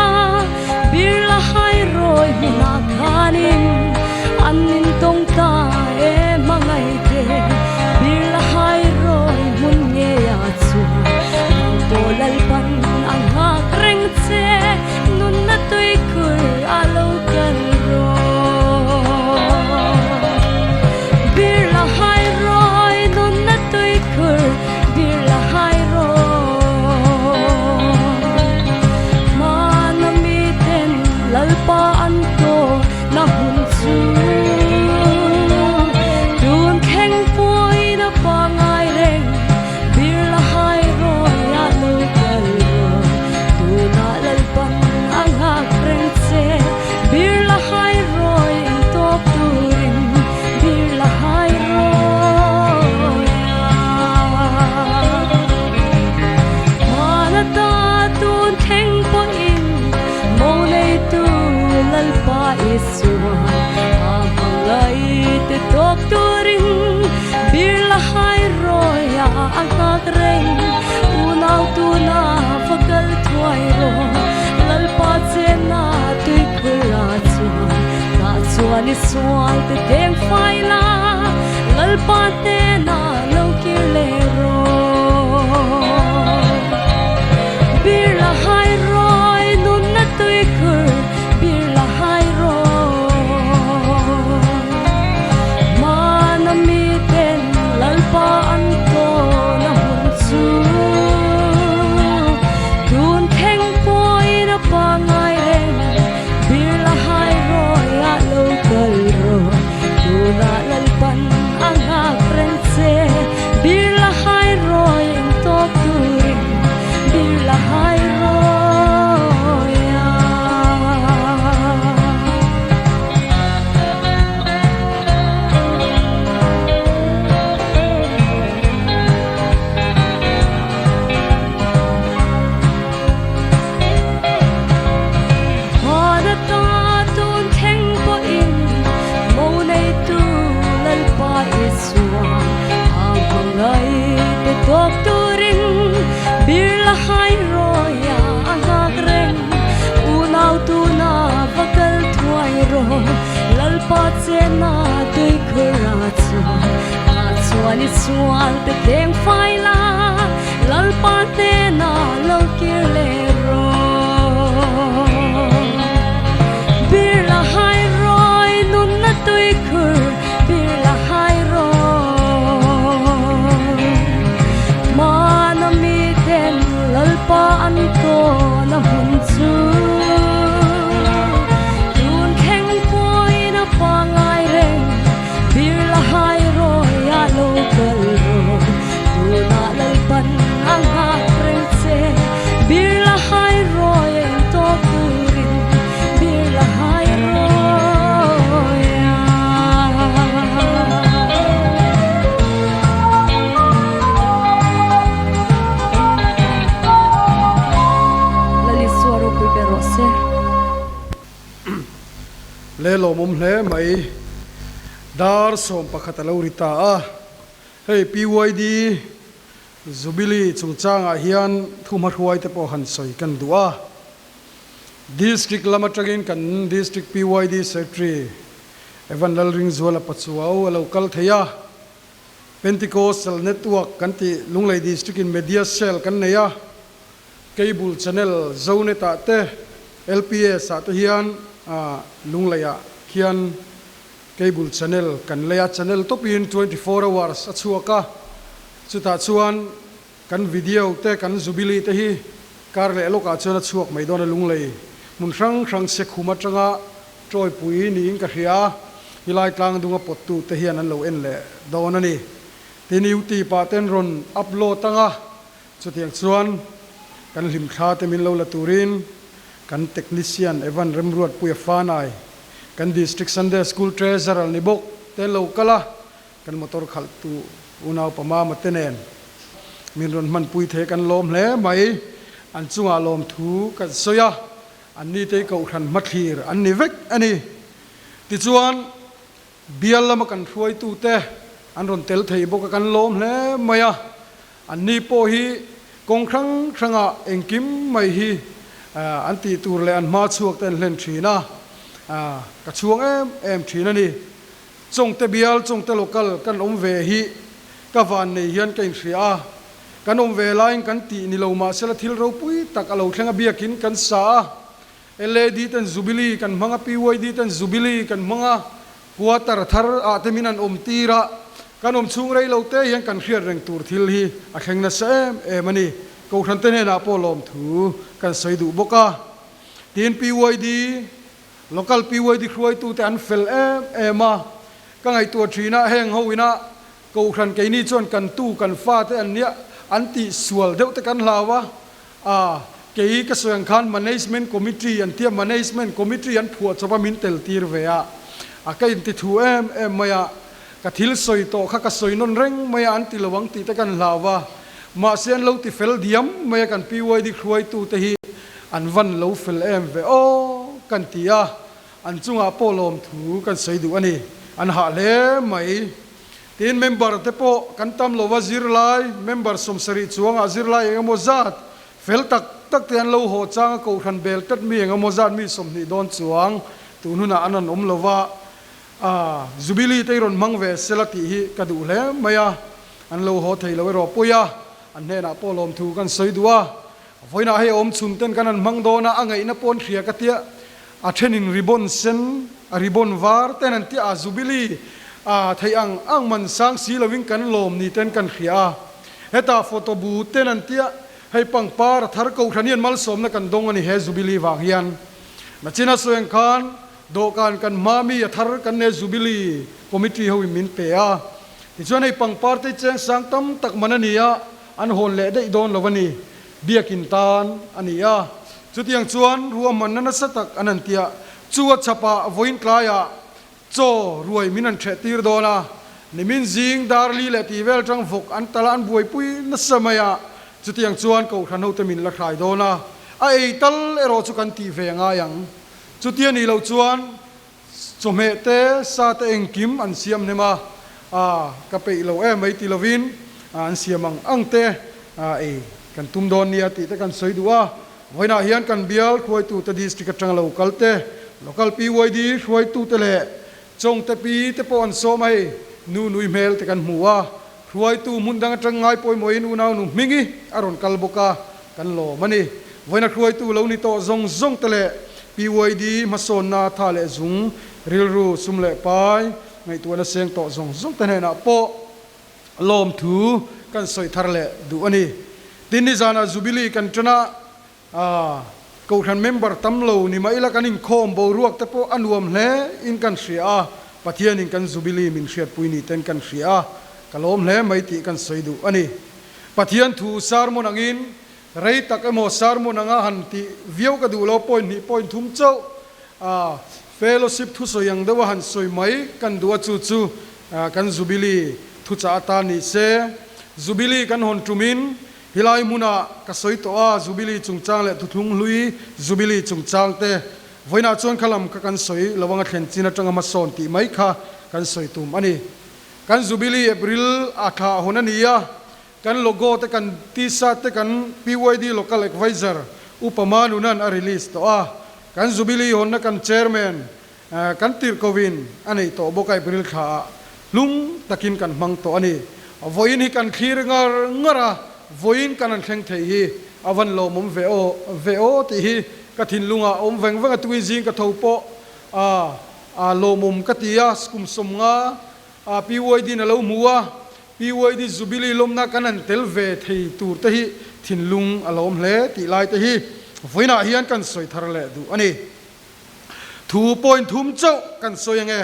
Birla hai rawi hmunah khanin an intawng ta e hmangaihte. Birla hai rawi hmun ngeiah chuan nang pawh Lalpan a nghak reng che, nunna tuikhur a lo kal rawh. Birla hai rawi nunna tuikhur Birla hai rawi. Hmana miten Lalpa an tawh na hun chu tun thleng pawhin a pangai reng. Birla hai rawi a lo kal rawh, tunah Lalpan a nghak reng che. Birla hai rawi intawp turin Birla hai rawi a hmana ta tun thleng pawhin mo neitu Lalpa Isuan a hmangaih te tawp turin Birla hai rawi a a nghak reng unau tuna va kal thuai rawh Lalpa chena tuikhur a chuan tah chuan i sual te teng fai la Lalpa hnena lo kir leh rawh Birla hai rawi nunna tuikhur Birla hai rawi Hmana miten Lalpa an tawn a hun chu tun thleng pawhin a pangai reng Birla hai rawi ah lo kal rawh tunah Lalpan a nghak reng che Birla hai rawi eng tawp turin Birla hai rawi ah. Hmana ta tun thleng pawhin mo neitu Lalpa Isuan a hmangaih pe tawk turin Birla hai rawia a nghak reng unau tuna va kal thuai rawh Lalpa chena tuikhur a chuan tah chuan i sual te thleng fai la Lalpa hnena lo kir leh rawh. Birla hai rawi nunna tuikhur Birla hai rawi Hmana miten Lalpa an tawn a hmun chu tun thleng pawhin a pangai reng Birla hai rawi a lo kal rawh tunah Lalpan a nghak reng che Birla hai rawi eng tawk turin Birla hai rawi a. Lalisua ropui ber rawh se. Le lawmawm hle mai. Dar 11 a lo ri ta a. Hei PYD Jubilee chungchangah hian thuhmahruai te pawh han sawi kan duh a. District lam atangin kan District PYD Secretary Evan Lalringzuala Pachuau a lo kal thei a. Pentecostal Network kan tih Lunglei District in Media Cell kan nei a. Cable Channel Zonet ah te LPS ah te hian Lunglei ah khian Cable Channel kan lei a, channel tawpin 24 hours a chhuak a, chutah chuan kan video te kan Jubilee te hi kar leh lawkah chuan a chhuak mai dawn a Lunglei hmun hrang hrang Sekhum atanga tawipui niin ka hria a, helai tlang dunga pawttu te hian an lo en leh dawn a ni. Tin YouTube ah ten rawn upload anga Chutiang chuan kan hlimthla te min lo la turin kan Technician Evan Remruatpuia Fanai, kan District Sunday School Treasurer ni bawk te lo kal a, kan motor khalhtu unau pamama te nen min rawn hmanpui thei kan lawm hle mai. An chungah lawmthu kan sawi a, an ni te kohhran hmathlir an ni vek a ni. Tichuan bial lama kan hruaitute an rawn tel thei bawk a, kan lawm hle mai a. Anni pawh hi kawng hrang hrangah engkim mai hi An tih tur leh an hma chhuak te an hlen thin a, ka chhuang em em thin a ni. Chawngte bial, Chawngte local kan awm ve hi ka van nei hian ka inhria a, kan awm ve laiin kan tih ni lo mahsela thil ropui tak a lo thleng a, biakin kan sa a, LAD ten Jubilee kan hmang a, PYD ten Jubilee kan hmang a, quarter thar ah te min an awm tir a, kan awm chhung rei lo te hian kan hriat reng tur thil hi a thleng nasa em em a ni. Kohhran te hnenah pawh lawmthu kan sawi duh bawk a, tin PYD, Local PYD hruaitute an fel em em a, ka ngaihtuah thin a, heng ho ina Kohhran keini chuan kan tu kan fate an nia an tih sual deuh te kan hlau a, a kei ka sawi ang khan Management Committee an tia Management Committee an phuah chawp a min tel tir ve a, a ka inti thu em em mai a, ka thil sawi tawh kha ka sawi nawn reng mai a an ti lo ang tih te kan hlau a, mahse an lo ti fel diam mai a kan PYD hruaitute hi an van lo fel em ve aw kan ti a, an chungah pawh lawmthu kan sawi duh a ni, an hah hle mai. Tin, member te pawh kan tam lova zirlai, member 70 chuangah zirlai eng emaw zat fel tak tak te an lo haw chang a, kohhran bel tlat mi eng emaw zat mi 20 dawn chuang tun hunah an rawn awm lova, a Jubilee te i rawn hmang ve sela tih hi ka duh hle mai a, an lo haw thei lo erawh pawi a, an hnenah pawh lawmthu kan sawi duh a, vawiinah hei awm chhun ten kan han hmang dawn a, a ngaihna pawn hria ka tia. A thenin ribbon sen, a ribbon var ten an ti a, Jubilee a theih ang ang man sang si lovin kan lawm ni ten kan hria a. Hetah photo bu ten an ti a, hei pangpar a thar kohhran hian malsawmna kan dawng a ni he Jubilee vang hian. Nachina sawi ang khan dawhkan kan hma mi a thar kan ne Jubilee committee ho in min pe a. Tichuan hei pangpar te cheng sang tam tak man a ni a, an hawn leh daih dawn lo a ni. Biakin tan a ni a, chutiang chuan ruahmanna nasa tak an han ti a, chu a chhapah vawiin tlaiah chaw ruai min han ṭheh tir dawn a, nimin zing dar li leh tih vel ṭang vawk an tal a, an buaipui nasa mai a, chutiang chuan kohhran hote min la hrai dawn a, a ei tal erawh chu kan tih ve ngai ang. Chutia nih loh chuan Chawhmeh te, sa te engkim an siam hnem a, a ka peih lo em mai ti lovin an siam ang ang te ei kan tum dawn nia tih te kan sawi duh a. Vawiinah hian kan bial hruaitute district atanga lo kal te, local PYD hruaitute leh Chawngte pi te pawh an sawm a hei, nu nui hmel te kan hmu a, hruaitu hmun dang atang ngai pawimawhin unau nu hmingi a rawn kal bawk a, kan lawm a ni. Vawiina hruaitu lo ni tawh zawng zawng te leh PYD hmasawnna tha leh zung, rilru, sum leh pai, ngaihtuahna seng tawh zawng zawng te hnenah pawh lawmthu kan sawi thar leh duh a ni. Tin, nizanah Jubilee kan ṭan a, A, Kohhran member tam lo ni mah ila kan inkhawm boruak te pawh a nuam hle in kan hria a, Pathianin kan Jubilee min hriatpui ni ten kan hria a, ka lawm hle mai tih kan sawi duh a ni. Pathian thu sermon angin rei tak emaw sermon anga han tih viau ka duh lo, point hnih point thum chauh a, fellowship thusawi ang deuha han sawi mai kan duh a, chu chu kan Jubilee thuchah atan ni se. Jubilee kan hawn tumin Helai hmunah ka sawi tawh a, Jubilee chungchang leh thuthlung hlui Jubilee chungchang te vawiinah chuan kha lam kha kan sawi lo anga thlen chin atanga hmasawn tih mai kha kan sawi tum a ni. Kan Jubilee April a thla hawn a ni a, kan logo te kan T-shirt te kan PYD Local Advisor Upa Manunan a release tawh a, kan Jubilee hawnna kan Chairman Kan tirhkohin a neih tawh bawk a April thla ah hlung takin kan hmang tawh a ni. Vawiin hi kan thlir ngar ngar a, vawiin kan han thleng thei hi a van lawmawm ve aw ve aw tih hi ka thinlungah a awm veng veng a, tuin zing ka tho pawh a a lawmawm ka ti a, kum 50 a PYD in a lo hmu a, PYD Jubilee lawmna kan han tel ve thei tur te hi thinlung a lawm hle tih lai te hi vawiinah hian kan sawi thar leh duh a ni. Thu point thum chauh kan sawi ange.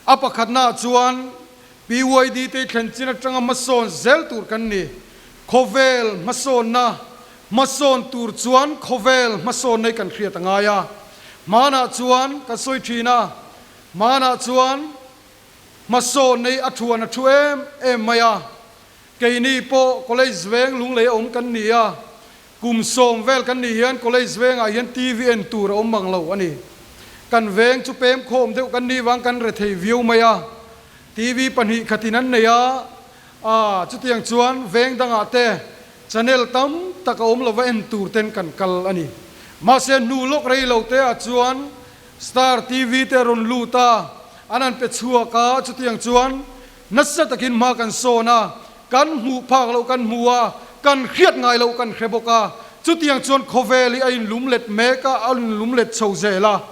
A pakhatnaah chuan PYD te thlen chin atanga hmasawn zel tur kan ni. Khawvel hmasawnna hmasawn tur chuan khawvel hmasawnna hi kan hriat a ngai a. Hmanah chuan kan sawi thin a, hmanah chuan hmasawnna hi a thuan a thu em em mai a. Keini pawh college veng lunglei a awm kan ni a, Kum 10 vel kan nih hian college vengah hian TV en tur a awm mang lo a ni. Kan veng chu pem khawm deuh kan nih vang kan rethei viau mai a. TV pahnih khatin an nei a, a chutiang chuan veng dangah te channel tam tak a awm lova en tur ten kan kal a ni. Mahse hnu lawk rei lo te ah chuan Star TV te a rawn lut a, an han pe chhuak a, chutiang chuan nasa takin hma kan sawn a, kan hmuh phak loh kan hmu a, kan hriat ngai loh kan hre bawk a, chutiang chuan khawvel hi a inlum let mek a, a inlum let chho zel a,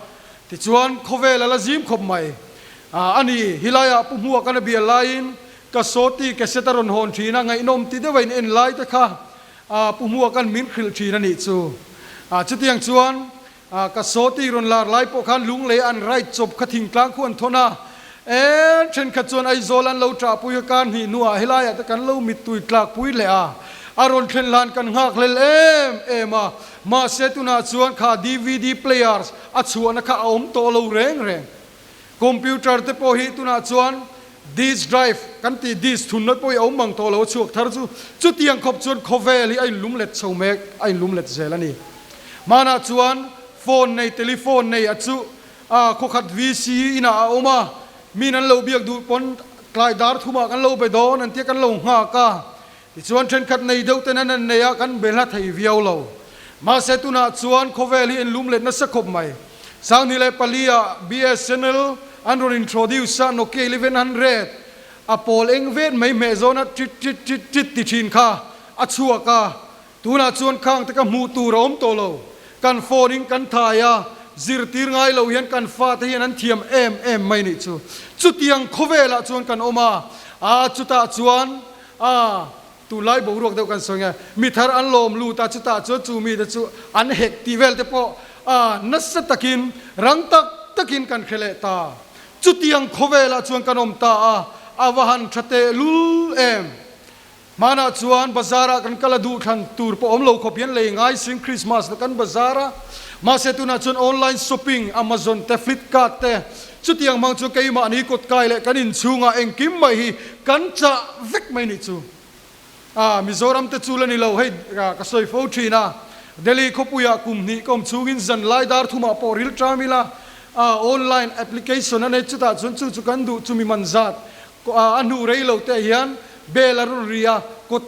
tichuan khawvel a la zim khawp mai a ni. Hilaiah Pu Hmuak an a bial laiin ka sawti cassette a rawn hawn thin a, ngaihnawm ti deuha in en lai te kha Pu Hmuak an min hrilh thin a nih chu. Chutiang chuan Ka sawti rawn lar lai pawh khan lunglei an right chawp kha thingtlang khu an thawn a, e thenkhat chuan Aizawl an lo ṭahpui a, kar hnih hnuah helaiah te kan lo mittui tlakpui leh a, a rawn thlen hlan kan nghakhlel em em a, mahse tunah chuan kha dvd players a chhuahna kha a awm tawh lo reng reng. Computer te pawh hi tunah chuan disk drive kan tih disk thunna pawh hi a awm mang tawh lo a chhuak thar chu chutiang khawp chuan khawvel hi a inlum let chho mek a inlum let zel a ni. Hmanah chuan phone nei telephone nei a chu a khawkhat VC inah a awm a, min an lo biak duh pawn tlai dar thumah kan lo be dawn an tia kan lo nghak a, tichuan thenkhat nei deuh ten an an nei a kan be hla thei viau lo. Mahse tunah chuan khawvel hi inlum let nasa khawp mai. 2004 ah BSNL an rawn introduce a, Nokia 1100 a pawl eng vet mai hmeh zawna tit tit tit tit ti thin kha a chhuak a, tunah chuan khang te ka hmuh tur a awm tawh lo. Kan phone in kan thai a, zirtir ngai lo hian kan fate hian an thiam em em mai nih chu. Chutiang khawvelah chuan kan awm a, a chutah chuan a Tunlai boruak deuh kan sawi nge, mi thar an lawm lut a, chutah chuan chu mite chu an hek tih vel te pawh a nasa takin rang tak takin kan hre leh ta. Chutiang khawvelah chuan kan awm ta a, a va han tha teh lul em. Hmanah chuan bazar-ah kan kal a duh thlan tur pawh awm lo khawp hian lei ngai sing Christmas na kan bazar a, mahse tunah chuan online shopping, Amazon te, Flipkart te, chutiang hmang chu keimahni kawtkai leh kan inchhungah engkim mai hi kan chah vek mai nih chu. A, Mizoram te chu la ni lo, hei ka sawi fo thin a, Delhi khawpuiah kum hnih ka awm chhungin zan lai dar thumah pawh ril ṭam ila, a, online application a nei chutah chuan chu chu kan duh chumi man zat a hnu rei lo te hian bell a rawn ri a, kawt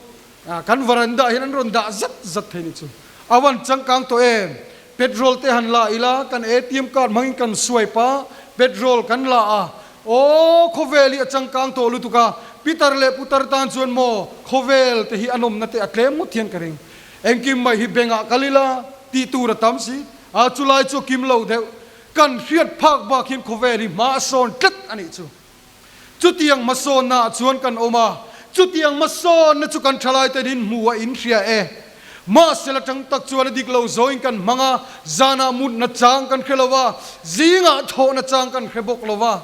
kan varanda hian an rawn dah zat zat thei nih chu. A van changkang tawh em? Petrol te han la ila, kan ATM card hmangin kan swipe a, petrol kan la a, aw khawvel hi a changkang tawh lutuk a, pitar leh putar tan chuan maw khawvel te hi a nawmna te a tlem ngawt hian ka ring. Engkim mai hi bank ah kal ila tih tur a tam si, a chulai chu a kim lo deuh. Kan hriat phak bak hian khawvel hi hma a sawn tlat a nih chu. Chutiang hmasawnna ah chuan kan awm a, chutiang hmasawnna chu kan thalai ten in hmu a in hria e. Mahsela tang tak chuan a dik lo zawin kan hmang a, zanah mutna chang kan hre lo va, zingah thawhna chang kan hre bawk lo va.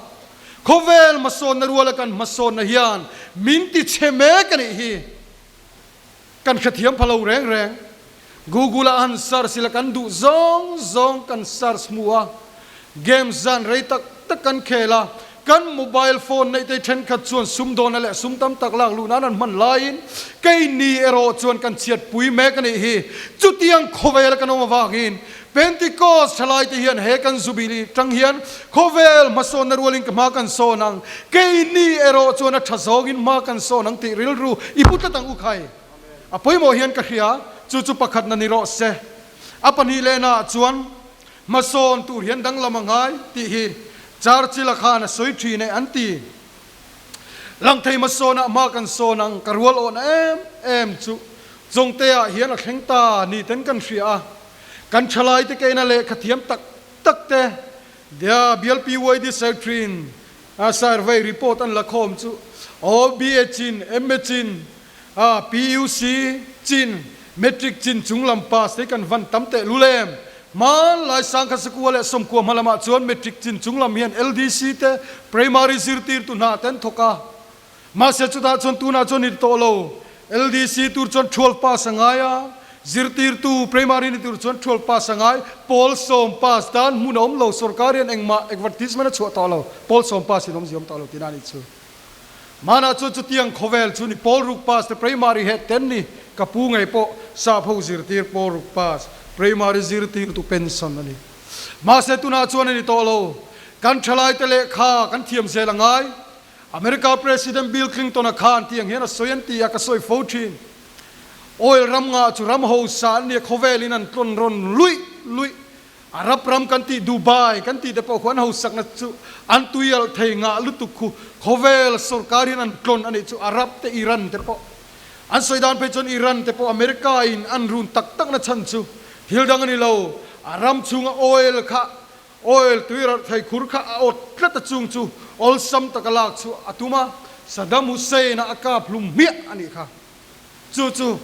Khawvel hmasawnna ruala kan hmasawnna hian min ti chhe mek a nih hi. Kan hrethiam pha lo reng reng. Google ah han search ila kan duh zawng zawng kan search hmu a, games zan rei tak tak kan khel a, kan mobile phone neih te thenkhat chuan sumdawna leh sum tam tak lak luh nan an hman laiin keini erawh chuan kan chhiatpui mek a nih hi. Chutiang khawvel kan awm avangin Pentecost thalai te hian he kan Jubilee tang hian khawvel hmasawnna rualin ka hma kan sawn ang, keini erawh chuan a tha zawngin hma kan sawn ang tih rilru i pu tlat ang u khai. A pawimawh hian ka hria, chu chu pakhatna ni rawh se. A pahnihlenaah chuan hmasawn tur hian danglam a ngai tih hi Churchill-a khan a sawi thin e an ti. Langthei hmasawnah hma kan sawn ang, ka rual awhna em em chu Chawngte-ah hian a thleng ta ni ten kan hria a. Kan thalai te keina lehkha thiam tak tak te dia bial PYD Secretary in a survey report an la khawm chu OBA chin, MA chin, PUC chin, Matric chin chung lam pass te kan van tam teh lul em. Hmanlai sangkhat sakua leh sawmkua hma lamah chuan Matric chin chung lam hian LDC te Primary zirtirtu hna te an thawk a. Mahse chutah chuan tunah chuan ni tawh lo. LDC tur chuan 12 pass a ngai a, zirtirtu primary ni tur chuan 12 pass a ngai. Pawl sawm pass dan hmun a awm lo, sorkar hian engmah advertisement a chhuah tawh lo, pawl sawm pass in awmzia awm tawh lo tihna a nih chu. Hmanah chuan chutiang khawvel chu ni pawl ruk pass te primary het ten ni, ka pu ngei pawh sap ho zirtir pawl ruk pass, primary zirtirtu pension a ni. Mahse tunah chuan a ni tawh lo, kan thalaite lehkha kan thiam zel a ngai. America President Bill Clinton-a khan tiang hian a sawi an ti a, ka sawi fo thin. Oil ram ngah chu ram hausa an nia, khawvelin an tlawn rawn luih. luih. Arab ram kan tih Dubai kan tih te pawh khu an hausakna chu an tui alh thei ngah lutuk khu khawvel sorkar hian an tlawn a nih chu Arab te Iran te pawh an sawi dan phei chuan Iran te pawh America in an run tak tak na chhan chu thil dang a ni lo a ram chhunga oil kha oil tui ralh thei khur kha a awt tlat a chung chu awlsam taka lak chu a tum a Saddam Hussein a a kap hlum hmiah a nih kha. Chu chu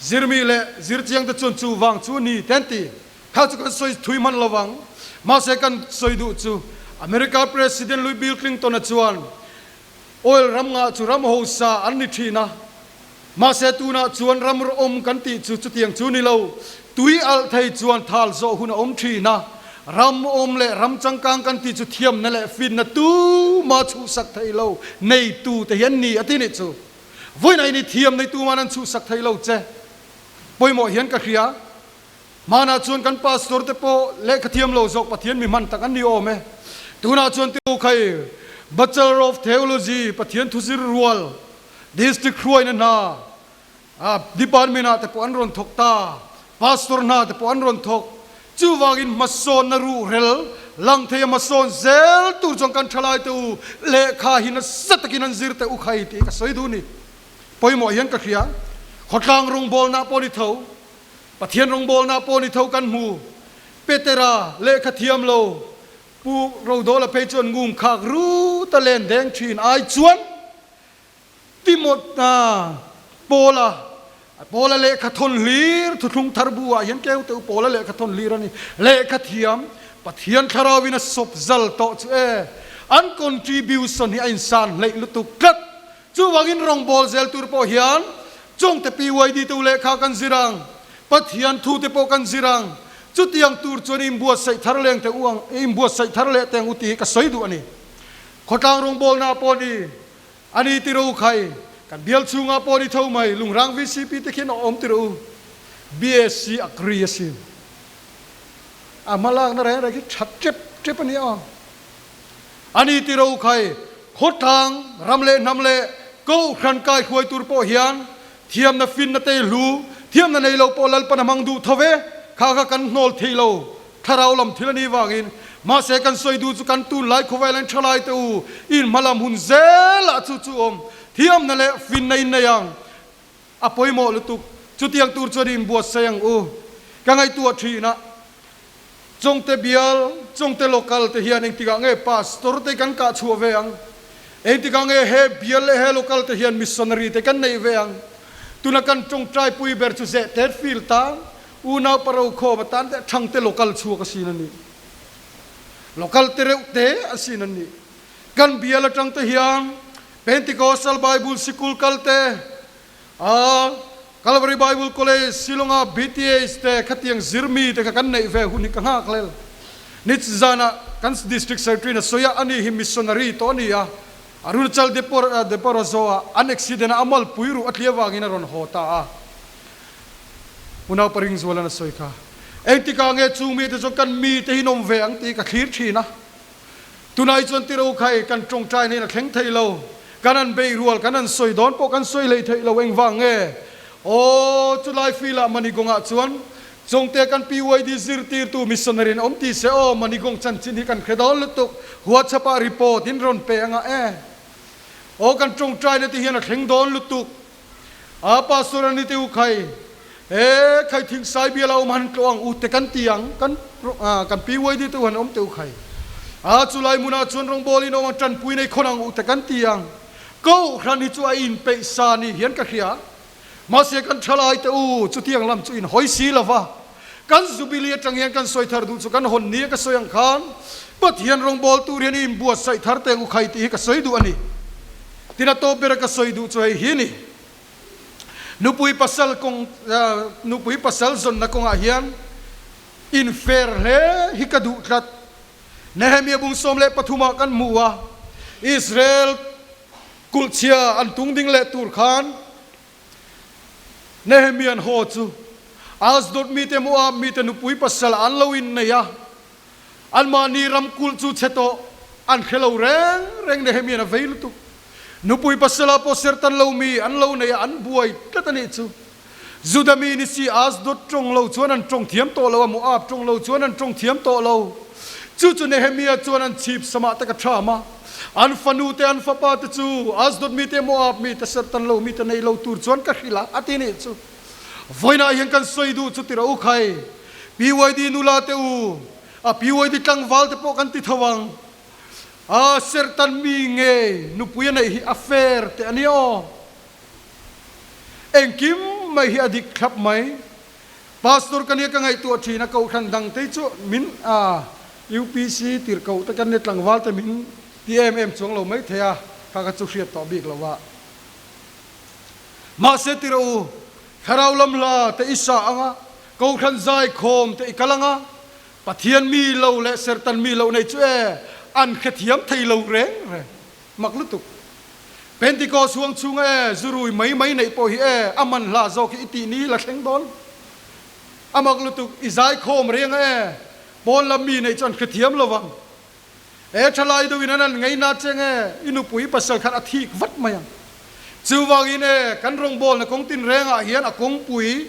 zirmi leh zirchiangte chuan chu vang chu a ni te an ti. Kha chu kan sawi thui hman lo vang. Mahse kan sawi duh chu America President Louis Bill Clinton-a chuan oil ram ngah chu ram hosa an ni thin a, mahse tunah chuan ram rawm kan tih chu chutiang chu ni lo. Tui alh thei chuan thal zawh hun a awm thin a, ram awm leh ram changkang kan tih chu thiamna leh finna tuma chhuhsak thei lo neitu te hi an ni a ti nih chu. Vawiin aini thiam nei tuman an chhuhsak thei lo che. Pawimawh hian ka hria. Hmanah chuan kan pastor te pawh lehkha thiam lo zawk Pathian mi hman tak an ni awm e. Tunah chuan Teo Khai, Bachelor of Theology, Pathian thuzir rual, District hruaina hna, Department ah te pawh an rawn thawk ta, Pastor hna te pawh an rawn thawk. Chuvangin hmasawnna ruhrel lang thei a hmasawn zel tur chuan kan thalai te u lehkha hi nasa takin an zir teh u khai tih ka sawi duh ni. Pawimawh hian ka hria. Khawtlang rawngbawlna pawh ni tho, Pathian rawngbawlna pawh ni tho kan hmu. Petera lehkha thiam lo Pu Rodawla phei chuan ngum khak rut a len deng thin ai chuan Timothy Paula, Paula lehkha thawn hlir thuthlung thar bu ah hian keu teuh Paula lehkha thawn hlir a ni. Lehkha thiam, Pathian thlarauin a sawp zal tawh chu e. An contribution hi a insan hleih lutuk tlat. Chuvangin rawngbâwl zel tur pawh hian Chawngte PYD te u lehkha kan zir ang, Pathian thu te pawh kan zir ang. Chutiang tur chuan i inbuatsaih thar leng teh u ang, i inbuatsaih thar leh teh ang u tih hi ka sawi duh a ni. Khawtlang rawngbâwlna pawh ni. A ni ti ro khai, kan bial chhungah pawh ni tho mai, Lungrang VCP te khian a awm ti rawh u. BSc Agri a sin. A hma lakna reng reng hi tha tep tep a ni a. A ni ti ro khai, khawtlang ram leh hnam leh Kohhran kai hruai tur pawh hian thiamna finna te hlu, thiamna nei lo pawh Lalpan a hmang duh tho ve, kha kha kan hnawl thei lo. Thlarau lam thil a nih vangin, mahse kan sawi duh chu kan tunlai khawvel an tha lai te u, in hmalam hun zelah chu chu awm thiamna leh finna in nei ang. A pawimawh lutuk, chutiang tur chuan in buatsaih ang u. Ka ngaihtuah thin a, Chawngte bial, Chawngte local te hian engtikah nge pastor te kan kah chhuah ve ang? Engtikah nge he bial leh he local te hian missionary te kan neih ve ang? Tuna kan tawngtai pui ber chu zeh tet fil tan, Unau paro khawm atan te thangte local chhuak a sin a ni. Local te reuh te a sin a ni. Kan bial atang te hian Pentecostal Bible Sikul kal te, a Calvary Bible College Shillong-a BTH te khatiang zirmi te kha kan neih ve hun hi ka nghak lel. Nich zanah kan District Secretary in a sawi a, ani hi missionary tawh a ni a, Arunachal Deporozo-ah an accident a, a malpui ruh a tli avangin a rawn haw ta a. Unau Paringzualan a sawi kha, Engtikah nge chung mite chuan kan mite hi nawm ve ang tih ka thlir thin a. Tunai chuan tiro khai kan tawngtai hnen a thleng thei lo. Kan an bei rual, kan an sawi dawn pawh kan sawi hlei theih lo. Engvang nge? Aw, chulai filah Manigawngah chuan Chawngte kan PYD zirtirtu missionary in awm ti se aw, Manigawng chanchin hi kan hre dawn lutuk. WhatsApp ah report in rawn pe anga e. Aw, kan tawngtaina te hian a thleng dawn lutuk. A pastor a ni te u khai e khai thing sai bial a awm han tlawh ang u te kan ti ang kan kan PYD te u han awm te u khai a chulai hmunah chuan rawngbawl in awm ang tanpui nei khawn ang u te kan ti ang Kohhran hi chu a in peih sa ni hian ka hria mahse kan thalai te u chutiang lam chu in hawi si lova kan Jubilee atang hian kan sawi thar duh chu kan hawn ni a ka sawi ang khan Pathian rawngbawl tur hian i inbuatsaih thar teng u khai tih hi ka sawi duh a ni. Tin a tawp ber a ka sawi duh chu hei hi ni. Nupui pasal kawng nupui pasal zawnna kawngah hian in fair hle hi ka duh tlat. Nehemia bung 13 ah kan hmu a, Israel kulhchhia an tung ding leh tur khan Nehemian haw chu Asdod mite Moab mite nupui pasal an lo innei a, Anmahni ram kulh chu chhe tawh an hre lo reng reng Nehemian a vei lutuk. Nupui pasala pawh sertan lo mi an lo nei a an buai tlat a nih chu. Juda mi ni si Asdod tawng lo chuan an tawng thiam tawh lo a, Moab tawng lo chuan an tawng thiam tawh lo. Chu chu Nehemia chuan an chhip samah te ka tham a. An fanu te an fapa te chu Asdod mi te Moab mi te serhtan lo mi te nei lo tur chuan ka hrilh a, a ti nih chu. Vawiinah hian kan sawi duh chu tirah u khai, PYD nula te u, a PYD tlangval te pawh kan ti tho ang. A serhtan mi nge nupui a neih hi a fair teh a nia aw. Engkim mai hi a dik thlap mai. Pastor ka nia ka ngaihtuah thin a, kohhran dang te chu min a UPC tirhkoh te kan nia tlangval te min ti em em chuang lo mai thei a, kha kha chu hriat tawh bik lo a. Mahse tirh u, thlarau lam hla te i sa ang a, kohhran zaikhawm te i kal ang a, Pathian mi lo leh sertan mi lo nei chu e an hrethiam thei lo reng reng. Mak lutuk. Pentikos huang chhunga e zurui mai mai neih pawh hi e a man hla zawk hi i tih ni la thleng dawn. A mak lutuk, i zaikhawm reng a e pawn lam mi neih chu an hrethiam lo vang. E thalai deuhin an an ngaina cheng e i nupui pasal khan a thik vat mai ang. Chuvangin e kan rawngbawlna kawng tinrengah hian a kawngpui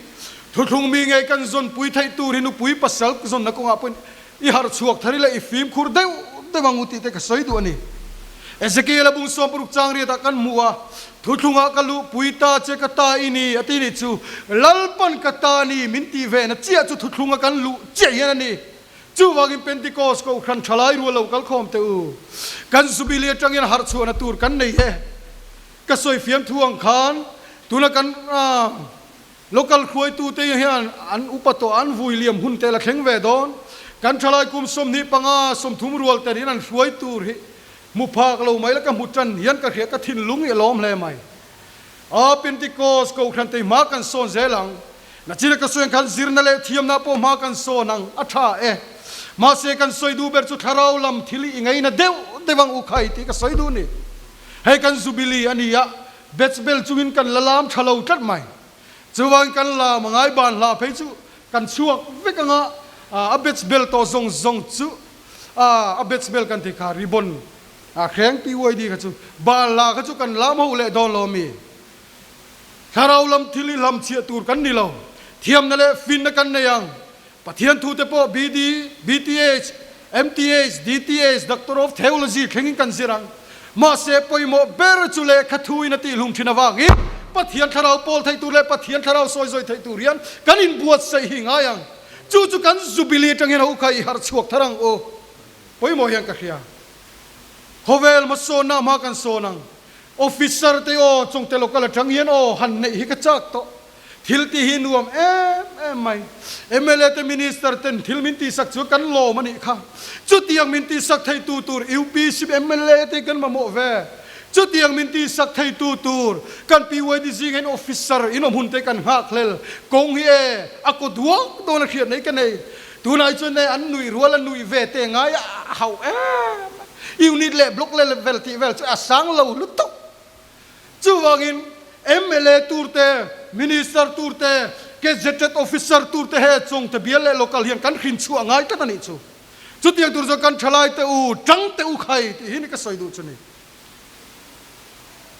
thuthlung mi ngei kan zawnpui theih tur hi nupui pasal zawnna kawngah pawhin I harh chhuak thar ila i fimkhur deuh deuh ang u tih te ka sawi duh a ni. Ezekiel-a bung 60 chang riatah kan hmu a, Thuthlungah ka luhpui ta che ka ta i ni a ti nih chu Lalpan ka ta ni min tih ve na chiah chu thuthlunga kan luh chiah hian a ni. Chuvangin Pentecost kohhran thalai rual lo kal khawm teh u. Kan Jubilee atangin harh chhuahna tur kan nei e. Ka sawi fiam thu ang khan tuna kan Local hruaitute hian an upa tawh an vui liam hun te la thleng ve dawn. Kan thalai kum 25, 30 rual ten in an hruai tur hi hmu phak lo mai la ka hmu tan hian ka hria ka thinlung hi a lawm hle mai. A Pentecost kohhran te hma kan sawn zel ang. Nachina ka sawi ang khan zirna leh thiamna pawh hma kan sawn ang a tha e. Mahse kan sawi duh ber chu thlarau lam thil i ngaina deuh deuh ang u khai tih ka sawi duh ni. Hei kan Jubilee a ni a, Betsbel chungin kan la lam tha lo tlat mai. Chuvangin kan lam a ngai ban hlah phei chu kan chhuak vek anga a betsbel tawh zawng zawng chu a betsbel kan ti kha ribbon a hreng PYD kha chu ban hlah kha chu kan lam ho leh dawn lo ami? Thlarau lam thil hi hlamchhiah tur kan ni lo. Thiamna leh finna kan nei ang. Pathian thu te pawh BD, BTH, MTH, DTH, Doctor of Theology thlengin kan zir ang. Mahse pawimawh ber chu lehkha thu in a tihlum thin avangin Pathian thlarau pawl theih tur leh Pathian thlarau sawi zawi theih tur hian kan inbuatsaih hi ngai ang. Chu chu kan Jubilee atang hian a ukha i harh chhuak thar ang u. Pawimawh hian ka hria. Khawvel hmasawnna hma kan sawn ang. Officer te aw chungte local atang hian aw han neih hi ka chak tawh. Thil tih hi nuam em em mai. Mla te Minister ten thil min tihsak chu kan lawm a nih kha. Chutiang min tihsak theitu tur UPC mla te kan mamawh ve. Chutiang min tihsak theitu tur kan PYD zingah in officer in awm hun te kan nghak hlel. Kawng hi e a kaw duak dawn a hriat nei ka nei. Tunah hi chuan e an nuih rual a nuih ve te ngai a hauh em. Unit leh block level tih vel chu a sang lo lutuk. Chuvangin mla tur te, Minister tur te, Gazetted Officer tur te he chawngte bial leh local hian kan hrin chhuah ngai tlat a nih chu. Chutiang tur chuan kan thalai te u, tang te u khai tih hi ni ka sawi duh chu ni.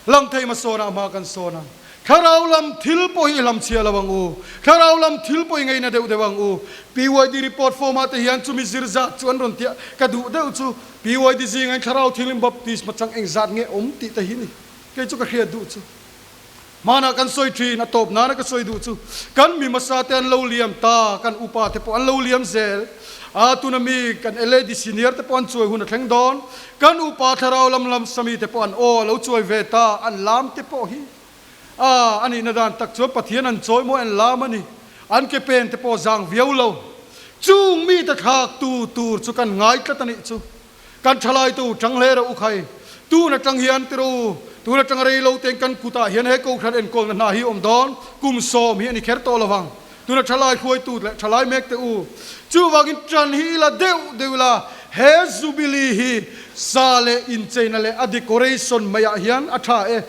Lang thei hmasawnah hma kan sawn ang. Thlarau lam thil pawh hi i hlam chhia lo ang u. Thlarau lam thil pawh i ngaina deuh deuh ang u. PYD report form ah te hian chumi zir zat chu an rawn tiah ka duh deuh chu. PYD zingah in Thlarau Thianghlim Baptisma chang engzat nge awm tih te hi ni kei chu ka hriat duh chu. Hmanah kan sawi thin, a tawp nana ka sawi duh chu kan mi hmasa te an lo liam ta, kan upa te pawh an lo liam zel a, tuna mi kan LAD senior te pawh an chuai hun a thleng dawn, kan upa Thlarau lam lam sami te pawh an aw a lo chuai ve ta, an lam te pawh hi a a nihna dan tak chuan Pathian an chawi maw an lam a ni, an ke pen te pawh zang viau lo. Chung mite thlak tu tur chu kan ngai tlat a nih chu. Kan thalai tu tang hle rawh u khai. Tun atang hian ti rawh u, tun atanga rei lo tein kan kutah hian he kohhran enkawlna hna hi awm dawn, kum sawm hi a ni kher tawh lo vang. Tuna thalai hruaitu leh thalai mek teh u. Chuvangin tan hi ila deuh deuh ila, he Jubilee hi sa leh incheina leh a decoration maiah hian a tha e.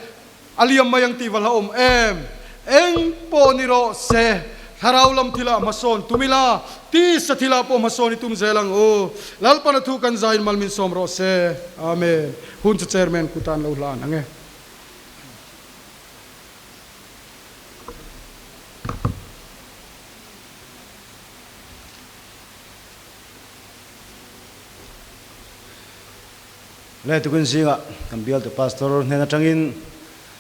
A liam mai ang tih va hlauhawm em? Eng pawh ni rawh se, thlarau lam thilah hmasawn tum ila, tisa thilah pawh hmasawn i tum zel ang u. Lalpan a thu kan zaiin mal min sawm rawh se. Amen. Hun chu Chairman kutan lo hlan ang e. Le tukin zingah kan bialtu Pastor hnen atangin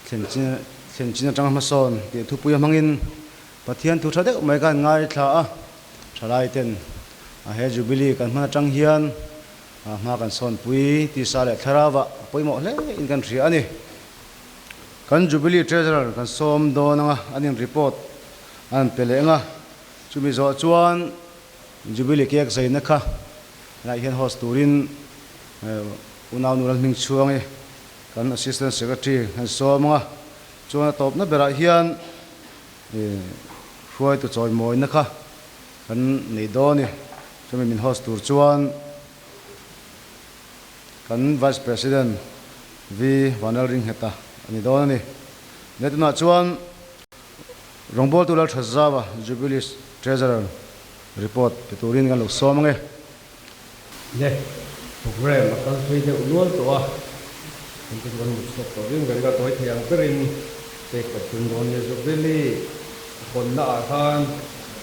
thlen chin thlen chin atanga hmasawn tih thupui a hmangin Pathian thu tha deuh mai khan ngaithla a, thalai ten a he Jubilee kan hman atang hian hma kan sawnpui tisa leh thlarauah a pawimawh hle in kan hria a ni. Kan Jubilee Treasurer kan sawm dawn anga an in report an pe leh anga chumi zawh chuan Jubilee cake zaina kha helaiah hian host turin Unau Nul an hming chhuang i kan Assistant Secretary kan sawm anga chuan a tawpna berah hian hruaitu chawimawina kha kan nei dawn i chumi min host tur chuan Kan Vice President V. Vanlalringheta a ni dawn a ni. He tunah chuan rawngbawltu Lalthazawa Jubilee Treasurer report pe turin kan lo sawm ang e. Le, program a kal phei deuh nual tawh a, kan te chu kan mut chhuak tawh viau reng a, tawi thei ang berin pek kan tum dawn nia Jubilee a hawnna ah khan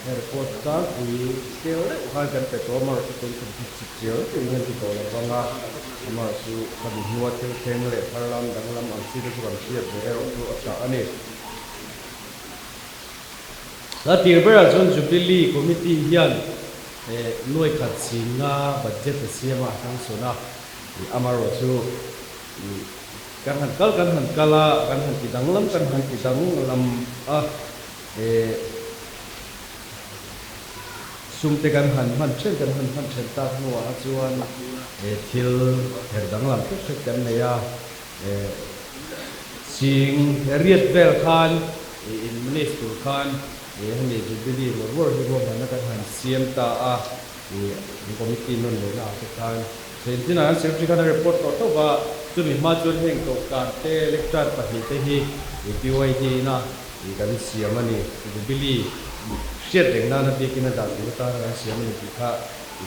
he report tlangpui scale deuh khan kan pe tawh a, amaherawhchu chu tun kum chu Chiang tih hian ti tawh lo vang a, amah chu khami hnua thil thleng leh thar lam danglam ang chi te chu kan hriat ve erawh chu a tha a ni. A tir berah chuan Jubilee Committee hian nuai khat zinga budget a siam a, kan sawn a, amaherawh chu kan han kal kan han kal a, kan han ti danglam kan han ti danglam a. Sum te kan han hman then kan han hman then tak hnuah a chuan thil her danglam hret hret kan nei a, ching riat vel khan in manage tur khan hemi Jubilee rual rual hi ruahmanna kan han siam ta a, committee nawn lehna ah te khan Saintinah an secretary khan a report tawh tawp a, chumi hma chuan heng dawhkan te lectern pahnih te hi PYD ina kan siam a ni. Jubilee hriat reng nana biakin a dah tur atana kan siam a ni tih kha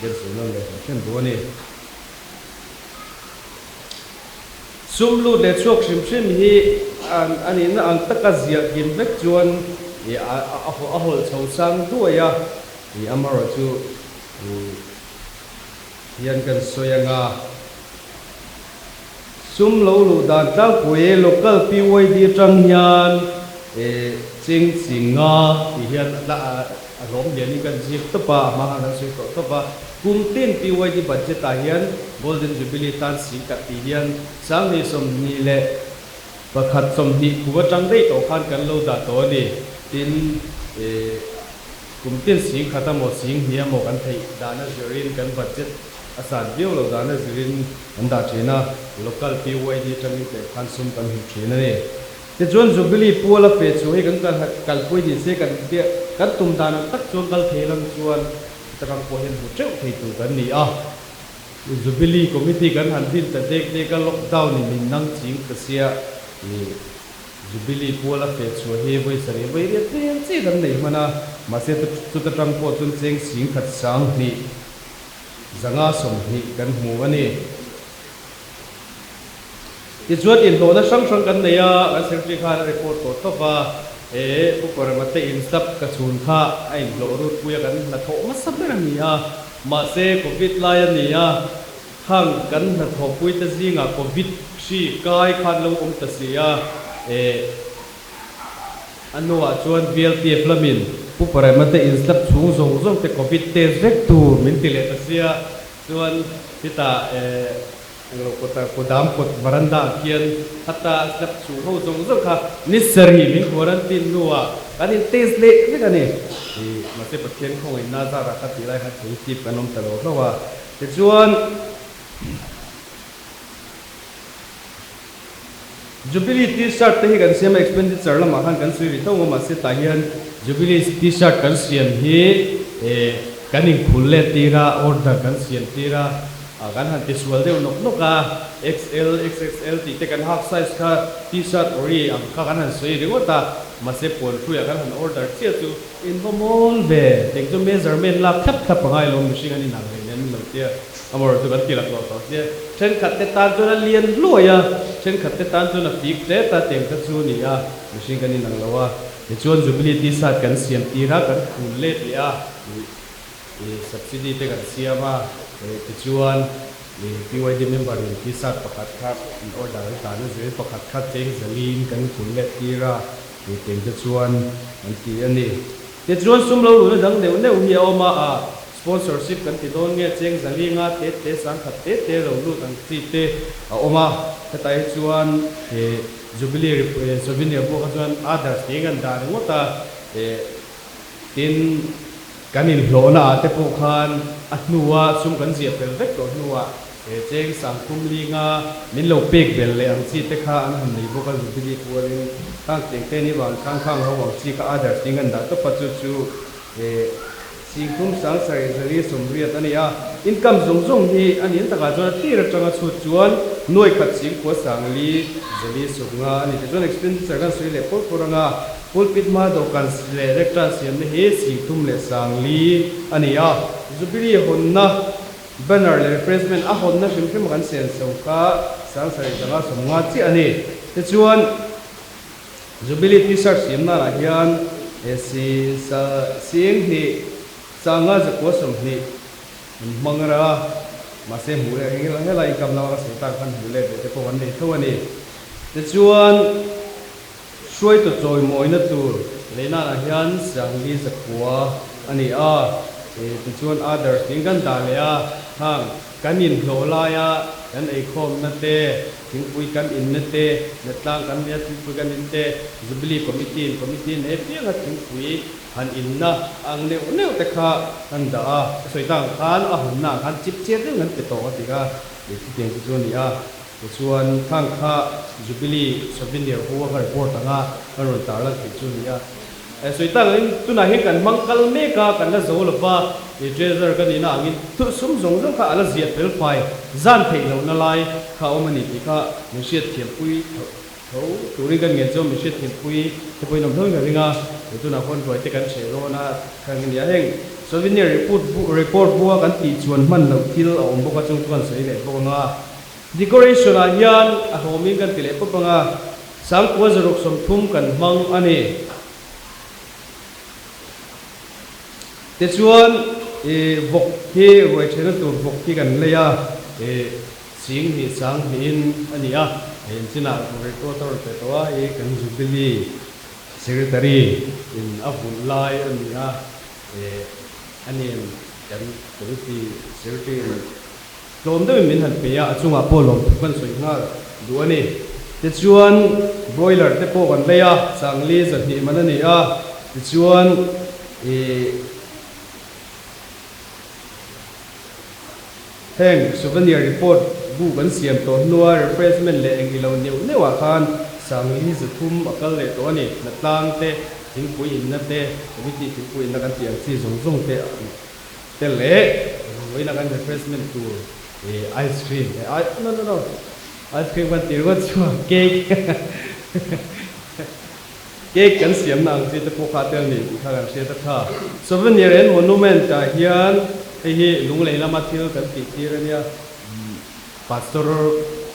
kan sawi nawn leh hrim hrim duh a ni. Sum lut leh chhuak hrim hrim hi a nihna ang taka ziah kim vek chuan a hawlh chho sang duai a, amaherawhchu Hian kan sawi ang a, sum lo luh dan tlangpui local PYD atang hian ching chi nga tih hian a hlawm lianin kan zir tawp a, a hma khan kan sawi tawh tawp a. Kum tin PYD budget ah hian Golden Jubilee tan singkhat tih hian 2021 20 kum atang daih tawh khan kan lo dah tawh a ni. Tin, Kum tin sing khat a maw sing hnih a maw kan theih dan a zirin kan budget a san viau lo dan a zirin kan dah thin a, local PYD atangin teh khan sum kan hmu thin a ni. Tichuan Jubilee pual a fe chu hei kan kalpui ni se kan kan tum dan ang tak chuan kal thei lam chuan chutah pawh hian hmu teuh thei tur kan ni a. Jubilee committee kan han din ta dek dek a lockdown in min nang ching ta sia i Jubilee pual a feh chhuah hi vawi sarih vawi riat vel chiah kan nei hman a, mahse chuta tang pawh chuan cheng 10,000 120 kan hmu a ni. Tichuan inhlawhna hrang hrang kan nei a, kan secretary khan a report tawh tawp a, he Pu Parama te insap ka chhun kha a inhlawh rutpui a kan hnathawh hmasa ber a ni a, mahse Covid lai a ni a, Khang kan hnathawhpuite zingah Covid hri kai khan lo awm ta si a, eh, a hnuah chuan VLTF lamin Pu Parema te in slab chhung zawng zawng te Covid test vek tur min ti leh ta sia, chuan hetah, eh, englo kawta kawdam kawt varanda ah khian hata slab chhung ho zawng zawng kha ni sarih min quarantine hnuah kan in test leh vek a ni. Eh, mahse Pathian khawngaihna zarah kha tih lai khan positive kan awm ta lo hlauh a. Tichuan, Jubilee T-shirt te hi kan siam a, expenditure lamah khan kan sawi rih tho ang a, mahse tah hian Jubilee T-shirt kan siam hi kan inkhul let tir a, order kan siam tir a, kan han tisual deuh nawk nawk a, XL, XXL tih te kan half size kha T-shirt ori ang kha kan han sawi ringawt a, mahse puan hruiah kan han order chiah chu In va mawl ve, teng chu measurement lak thlap thlap a ngai lo, mihring an inang reng nen lo tia a mawr chu kan ti lak lo tawh sia. Thenkhat te tan chuan a lian hluai a, thenkhat te tan chuan a fik hle ta teng kha chu ni a, mihring kan inang lo a. Tichuan Jubilee T-shirt kan siam tir a, kan khul let leh a, ih subsidy te kan siam a, tichuan. PYD member in T-shirt pakhat kha an order an tlan a zir pakhat kha cheng zaliin kan kul let tir a tih teng te chuan an ti a ni. Tichuan sum lo luhna dang neuh neuh hi a awm a, a sponsorship kan ti dawn nge cheng zali nga te te sangkhat te te lo lut ang chi te a awm a, hetah hi chuan Jubilee souvenir pawh kha chuan others tiin kan dah ringawt a, tin kan inhlawhna ah te pawh khan a hnua sum kan ziah fel vek tawh hnuah cheng sangkhum linga min lo pek bel leh ang chi te kha an han nei bawk a, Jubilee pualin khang cheng te ni vang khan khang ho ang chi kha others tiin kan dah tawp a, chu chu Singthum 7000 80 a ni a, income zawng zawng hi a nin takah chuan a tir atanga chhut chuan nuai khat singkhua sangli zali sawmnga a ni. Tichuan expenditure kan sawi leh pawr pawr anga pulpit hma dawhkan leh lectern siamna hi singthum leh sangli a ni a, Jubilee hawnna banner leh refreshment a hawnna hrim hrim a kan siam so kha 7550 chiah a ni. Tichuan. Jubilee T-shirt siam nanah hian si sa sing hnih sanga zakua 20 an hmang reng a, mahse hmuh leh eng eng helai income lama ka sawi tak khan hmuh let leh te pawh kan nei tho a ni. Tichuan hruaitu chawimawina tur lei nanah hian sangli zakua a ni a, tichuan others tiin kan dah leh a, hang kan inhlawh laia kan eikhawmna te, Thingpui kan inna te, Natlang kan nia thingpui kan in te, Jubilee Committee in Committee nei apianga thingpui han inna ang neuh neuh te kha kan dah a, ka sawi tak ang khan a hawnna ah khan chip chiat reng an pe tawh a ti kha leh thutiang chu chu a ni a, tichuan khang kha Jubilee Souvenir hu a ka report anga kan rawn tarlan theih chu a ni a. Sawi tak angin tunah hian kan hmang kal mek a, kan la zo lo va, i treasurer ka nihna angin thu sum zawng zawng kha a la ziah fel fai zan theih lohna lai kha a awm a ni tih kha min hriat thiampui tho tho turin kan ngen chu min hriat thiampui te pawhin awm hlauhin ka ring a, he tunah khawn ruai te kan hreh dawn a kha ang a ni a, heng souvenir report report bua kan tih chuan hman loh thil a awm bawk a chung chu kan sawi leh bawk ang a, decoration ah hian a hlawmin kan ti leh pawp ang a. Sangkua 630 kan hmang a ni. Tichuan, i vawk hi ruai thena tur vawk hi kan lei a, i ching hnih sang hnihin a ni a, hei chinah reporter pe tawh a, i kan Jubilee Secretary in a vulh lai a ni a, i anin kan Committee Secretary in Tlawm deuhin min han pe a, a chungah pawh lawmthu kan sawi nghal duh a ni. Tichuan, broiler te pawh kan lei a, changli 200 man a ni a, tichuan ih heng souvenir report bu kan siam tawh hnua refreshment leh eng ilo neuh neuh ah khan changli 300 a kal leh tawh a ni. Hnatlang te, thingpui inna te, committee thingpui inna kan tih ang chi zawng zawng te Te leh vawiin a kan refreshment tur ih ice cream eh ai no no no ice cream kan tih ringawt chuan cake cake kan siamna ang chi te pawh kha tel ni tih kha kan hriat a tha. Souvenir and monument ah hian hei hi lunglei lama thil kan tih tir a nia pastor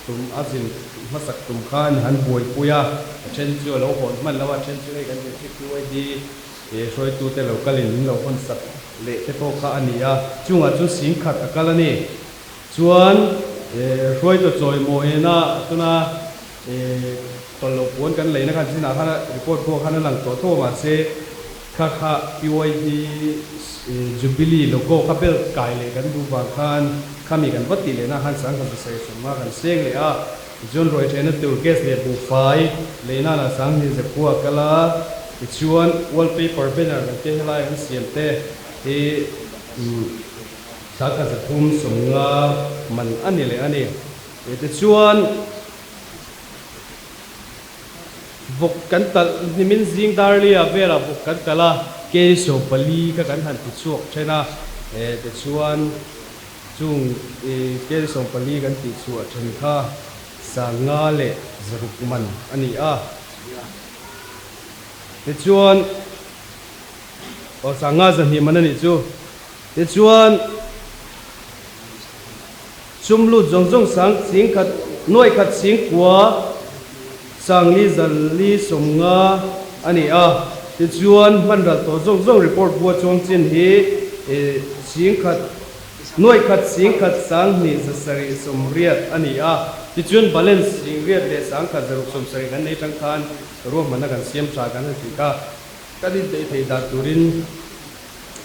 tum a zin hmasak tum khan han buaipui a a then chu a lo hawn hman lo a a then chu hei kan district PYD He hruaitute lo kalin min lo hawn sak leh te pawh kha a ni a, chungah chu sing khat a kal a ni. Chuan hruaitu chawimawiina tuna tawlh loh puan kan leina khan chinah khan report pawh khan a lang tawh tho a mahse kha kha PYD Jubilee logo kha belt kai leh kan duh vang khan khami kan va tih lehna khan 1075 kan seng leh a. Tichuan ruai ṭhehna tur gas leh buhfai leinana 2000 a kal a, tichuan wallpaper banner kan tia helai an siam te hi 1350 man a ni leh a ni. Tichuan vawk kan talh hnimin zing darlia velah vawk kan talh a, keiso pali kha kan han ti chhuak ṭhen a, tichuan. Chung i kel 14 kan tih chhuah then kha 600 man a ni a. Tichuan, aw 520 man a nih chu. Tichuan, sum lut zawng zawng sang ching khat nuai khat ching kua 450 a ni a. Tichuan, hman ral tawh zawng zawng report bua chuang chin hi ching khat. Nuai khat singkhat sanghnih zasarih sawmriat a ni a, tichuan balance singriat leh sangkhat zaruk sawmsarih kan nei tang khan ruahmanna kan siam tha kan han tih kha. Kan inpeih theih dan turin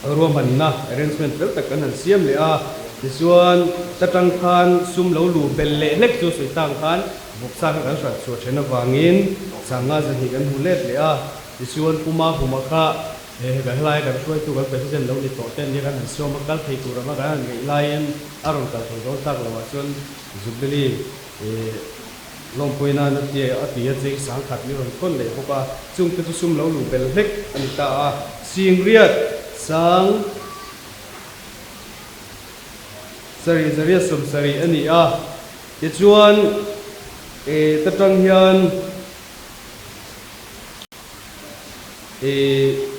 ruahmanna, arrangement, fel tak kan han siam leh a, tichuan ta tang khan sum lo luh belh leh hlek chu sawi tang khan vawksa kha kan hrat chhuah then avangin sanga zahnih kan hmu let leh a, tichuan Puma Huma kha he kan helai kan hruaitu kan president lo ni tawh te ania kan han sawm a, kal thei tur anga kan han ngeih laiin a rawn kal thei dawn tak loh ah chuan Jubilee Lawmpui nan a tia a ti a cheng sangkhat min rawn thawn leh bawk a, chungte chu sum lo luh bel hlek a ni ta a. Singriat sang sarih zariat sawmsarih a ni a, tichuan e ta tang hian e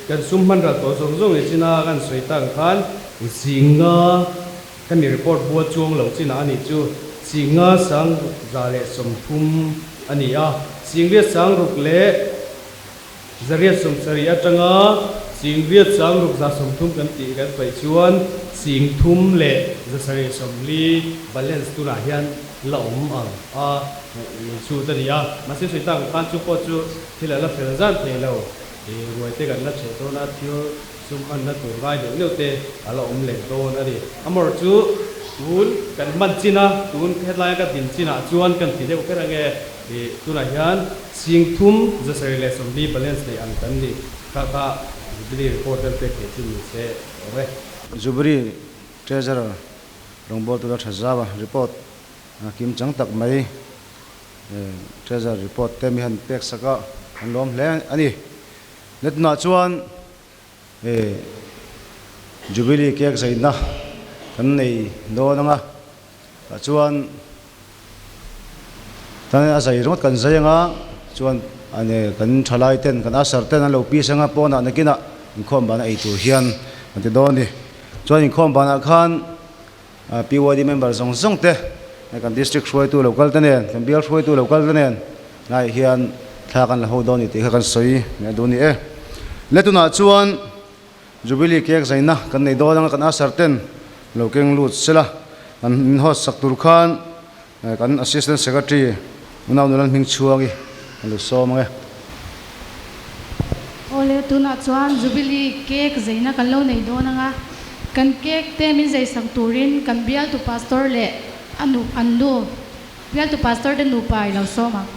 kan sum hman ral tawh zawng zawng leh china kan sawi tak ang khan zinga Hemi report bua chuang lo chinah a nih chu Singa sang 130 a ni a, Singriat sang ruk leh zariat sawmsarih atanga Singriat sang ruk 130 kan tih kan paih chuan Sing thum leh 740 balance tunah hian la awm ang a hmuh chhut a ni a. Mahse sawi tak ang khan chu pawh chu thil a la fel zan thei lo, ruai te kan la chhe dawn a, thil Sum hmanna tur ngai deuh deuh te a la awm leh dawn a ni. Amawr chu tun kan hman chin a, tun hetlai ka din chinah chuan kan ti deuh ber ange i tunah hian sing thum 740 balance nei ang kan ni. Kha kha Jubilee report vel pek thei chu ni se awm e. Jubilee Treasurer rawngbawltu la tha zau a, report kim chang tak mai Treasurer report te mi han pek sak a, an lawm hle a ni. Letnah chuan e Jubilee cake zaina kan nei dawn ang a, tah chuan tan a zai ringawt kan zai ang a, chuan ane kan thalai ten kan usher ten an lo piece ang a, pawnah nakinah inkhawm banah ei tur hian kan ti dawn a ni. Chuan inkhawm banah khan PYD member zawng zawng te, kan district hruaitu lo kal te nen, kan bial hruaitu lo kal te nen laiah hian thla kan la ho dawn ni tih kha kan sawi leh duh a ni e. Le tunah chuan Jubilee cake zaina kan nei dawn anga kan usher ten lo keng lut sela, kan min host sak tur khan kan assistant secretary unau nula hming chhuangi kan lo sawm ang e. Awle, tunah chuan Jubilee cake zaina kan lo nei dawn ang a, kan cake te min zai sak turin kan bialtu pastor leh a nu an nu bialtu pastor te nupa i lo sawm ang.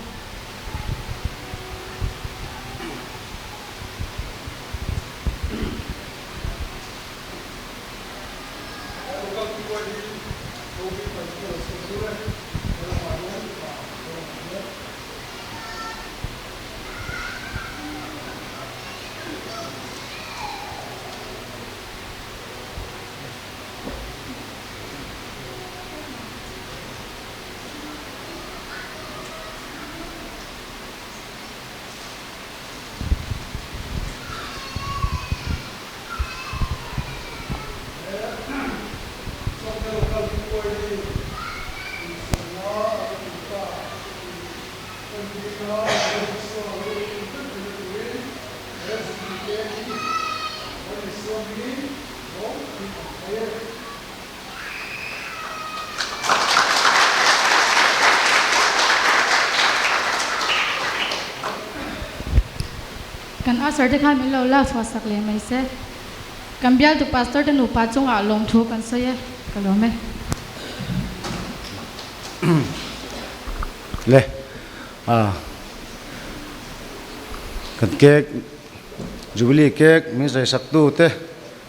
Kan usher te khan min lo lak chhuah sak leh mai se. Kan bialtu pastor te nupa chungah lawmthu kan sawi e, ka lawm e. Le a kan cake Jubilee cake min zai sak tu te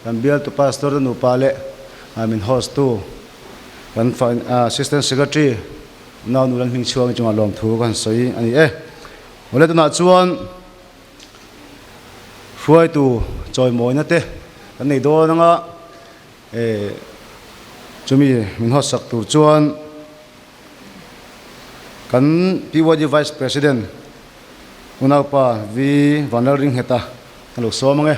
kan bialtu pastor te nupa leh min host tu kan assistant secretary nau nu lan hming chhuang chungah lawmthu kan sawi a ni e. Awle tunah chuan hruaitu chawimawina te kan nei dawn anga eh chumi min host sak tur chuan kan PYD Vice President Unaupa V Vanlalringheta a lo sawm ang e.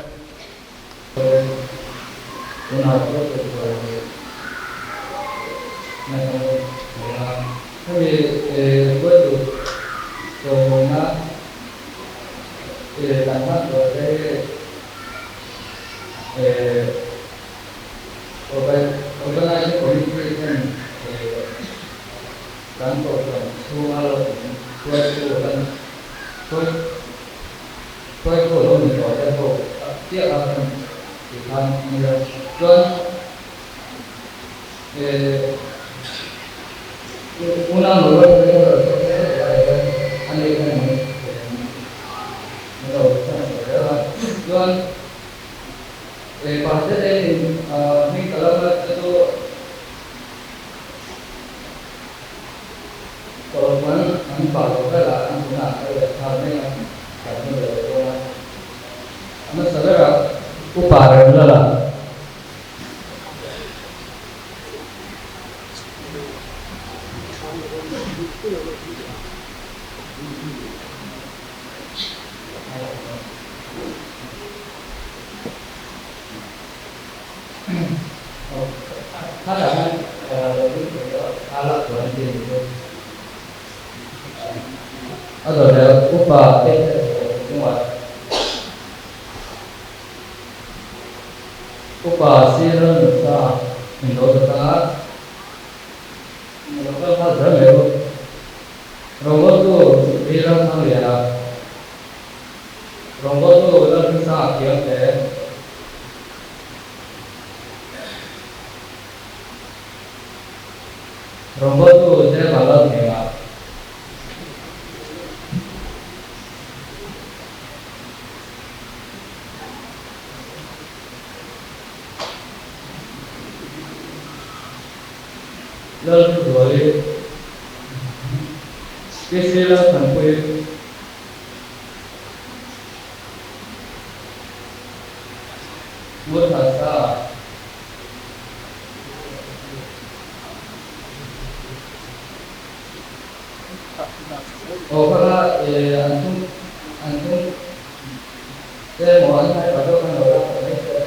Organizing Committee ten kan kohhran chhunga lo awm hruaitu kan hruaitu lo ni tawh te ho chiah a kan tih khan nia. Chuan unau lo ruat hian a nei khan min lo chhan zel a. Chuan Pastor te in hming ka lo la te chu Kohhran an pa lo velah an tunah an kal leh nghal mai a, kan hmu ve leh dawn a. A hmasa berah upa rem la la. Upa Upa sir nasa min lo ta tang a, lo kal nghal zel mai u. Rawngbawltu Rilram Thangliana, Rawngbawltu Lalhrinsanga thiam hle. Rawngbawltu Zeva Lalhnenga. Lalthuzuali, PC Lalthanpuii. Murthasa. Aw kha kha an chung an chung te emaw an hnai pah deuh khan lo lak ta mai se.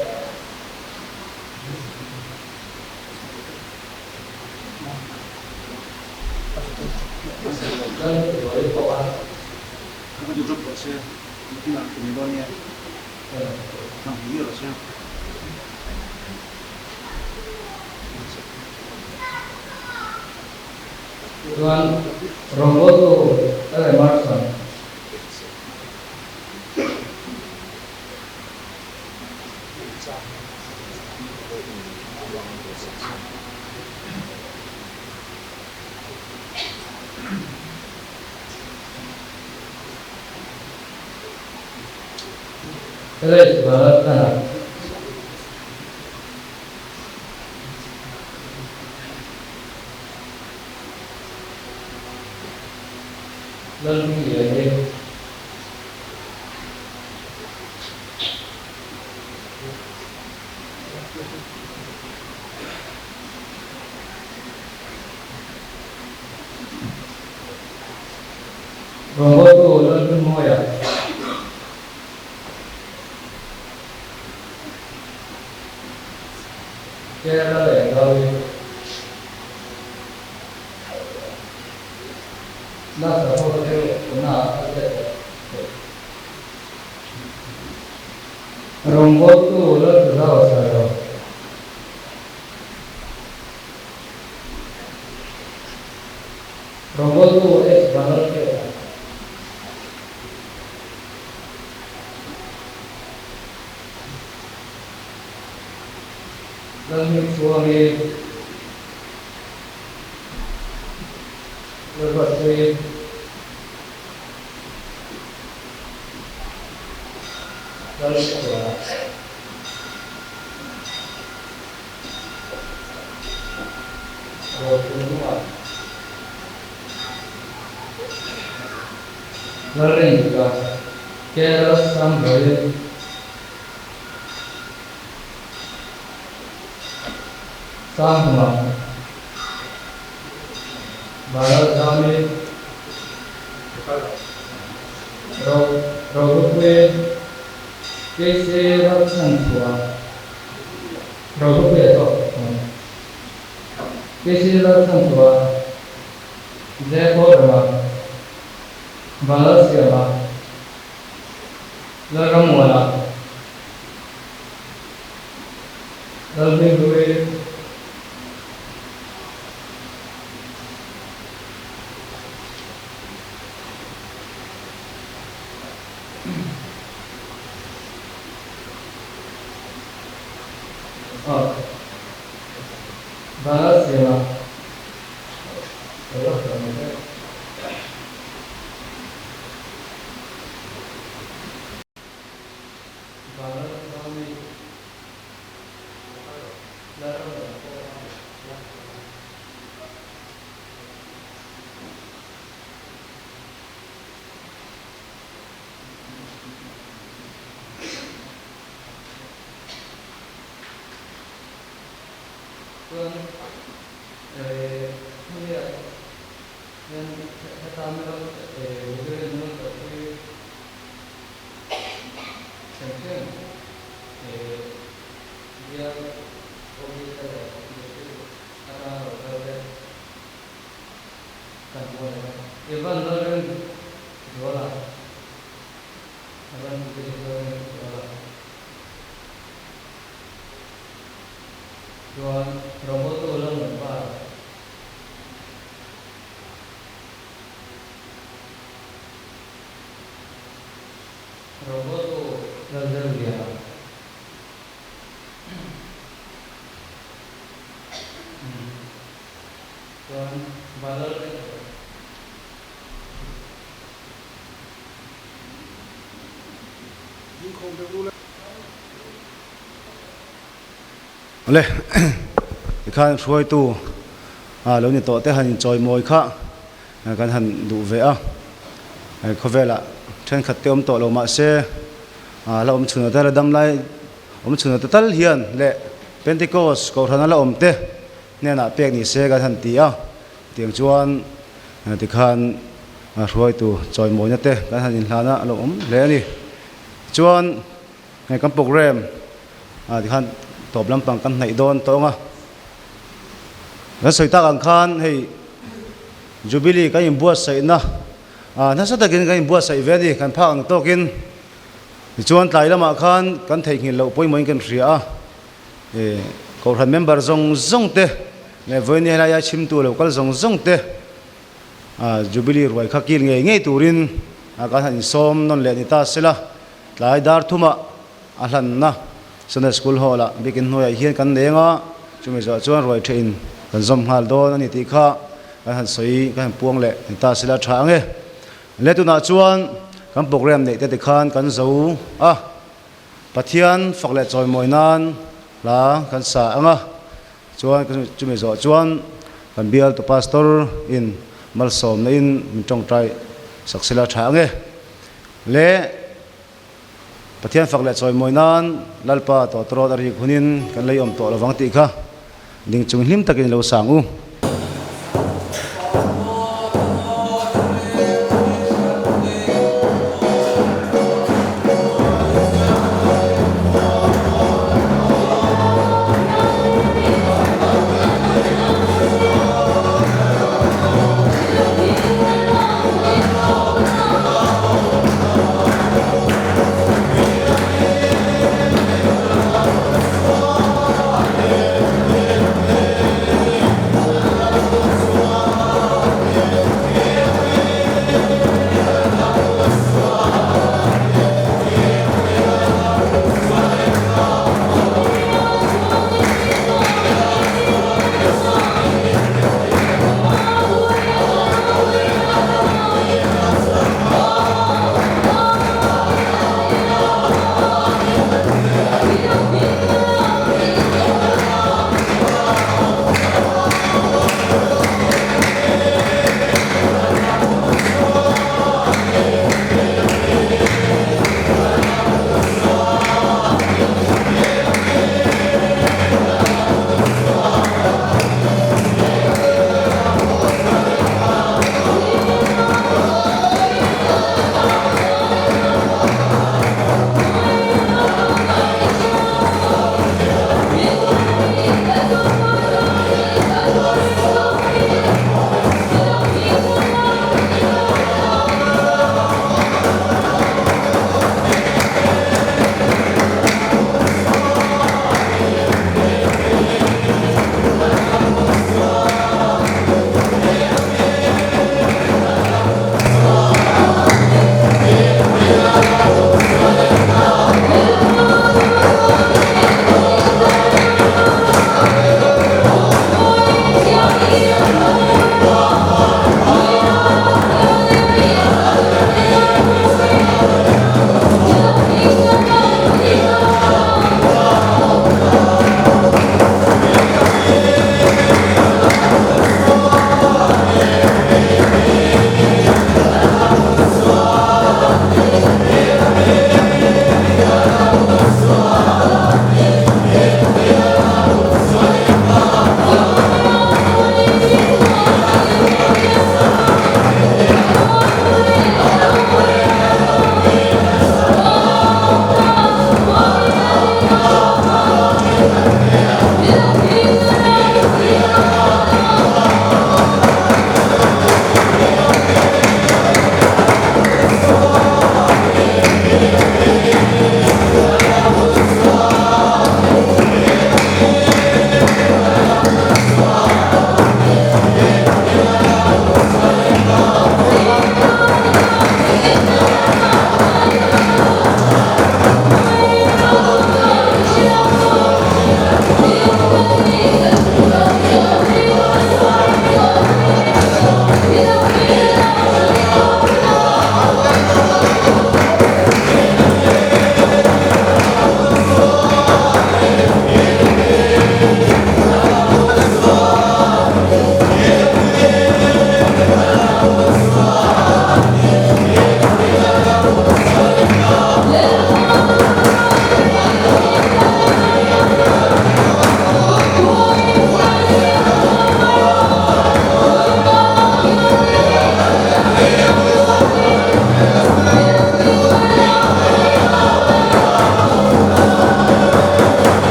Chuan rawngbawltu Emerson. Helai Bharatana. Lalhmingliani. Rawngbawltu Lalhminmawia. Kerala leh Gawi. Nasa ho chu tunah a chet theih. Rawngbawltu Laltuzau Sailo. Rawngbawltu S. Vanlalhriata. Lalhmingchhuangi Lalruatpuii. Lalhriatpuia. Rawlthungnunga. Lalrindika. Kerala Sanghawi. Sanghuma. Bharat Zami. Ro Rohlupuii. KC Lalchhanchhuah. Rohlupuii a tawk. KC Lalchhanchhuah. Jayapawrama. Vanlalsiama. Lalrammuana. Lalhminghlui. Vanlalsiama lo la hlawh mai daih. Vanlalzami Lalramlianpawha. Chuan hemi ah hian heta mi rawn Jubilee min rawn kalpui thleng thleng bial OB te leh District atanga lo kal te kan hmu a ni a. Evan Lalremzuala, Evan Jubilee Lalremzuala. Chuan Roboto Lalnunvar. Roboto Lalzerliana. Chuan Vanlalrenghlawh. Awle, tikhan hruaitu lo ni tawh te han inchawimawi kha kan han duh ve a, khawvelah thenkhat te awm tawh lo mahse la awm chhun ata la dam lai awm chhun ata tal hian leh Pentecost kohhrana la awm te hnenah pek ni se kan han ti a, tiang chuan tikhan hruaitu chawimawina te kan han inhlan a, a lo awm hle a ni. Chuan hei kan program ah tikhan tawp lampang kan hnaih dawn tawng a, kan sawi tak ang khan hei Jubilee kan inbuatsaihna ah nasa takin kan inbuatsaih ve a ni, kan phak ang tawkin. Tichuan tlai lamah khan kan theihnghilh loh pawimawhin kan hria a, eh Kohhran member zawng zawng te leh vawiin helaia chhimtu lo kal zawng zawng te ah Jubilee ruai kha kil ngei ngei turin ah kan han insawm nawn leh ni ta sela, tlai dar thumah a hlanna Sunday School Hall ah biakin hnuaiah hian kan neng a, chumi zawh chuan ruai thehin kan zawm nghal dawn a ni tih kha kan han sawi kan han puang leh ni ta sela tha ang e. Le tunah chuan kan program neih te tikhan kan zo a, Pathian fak leh chawimawi nan hla kan sa ang a, chuan chumi zawh chuan kan bialtu pastor in malsawmna in min tawngtai sak sela tha ang e. Le Pathian fak leh chawimawi nan Lalpa tawtrawt a rik hunin kan lei awm tawh lovang tih kha ding chung hlim takin lo sang u.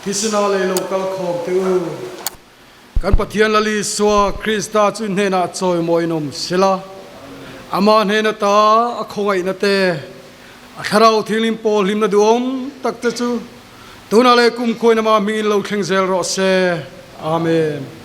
Thisena lei lo kal khawm teh u. Kan Pathian Lal Isua Krista chu hnenah chawimawiin awm sela, Ama hnen ata a khawngaihna te, a thlarau thianghlim pawl hlimna duhawm tak te chu tunah leh kumkhuain Ama hmingin lo thleng zel rawh se. Amen.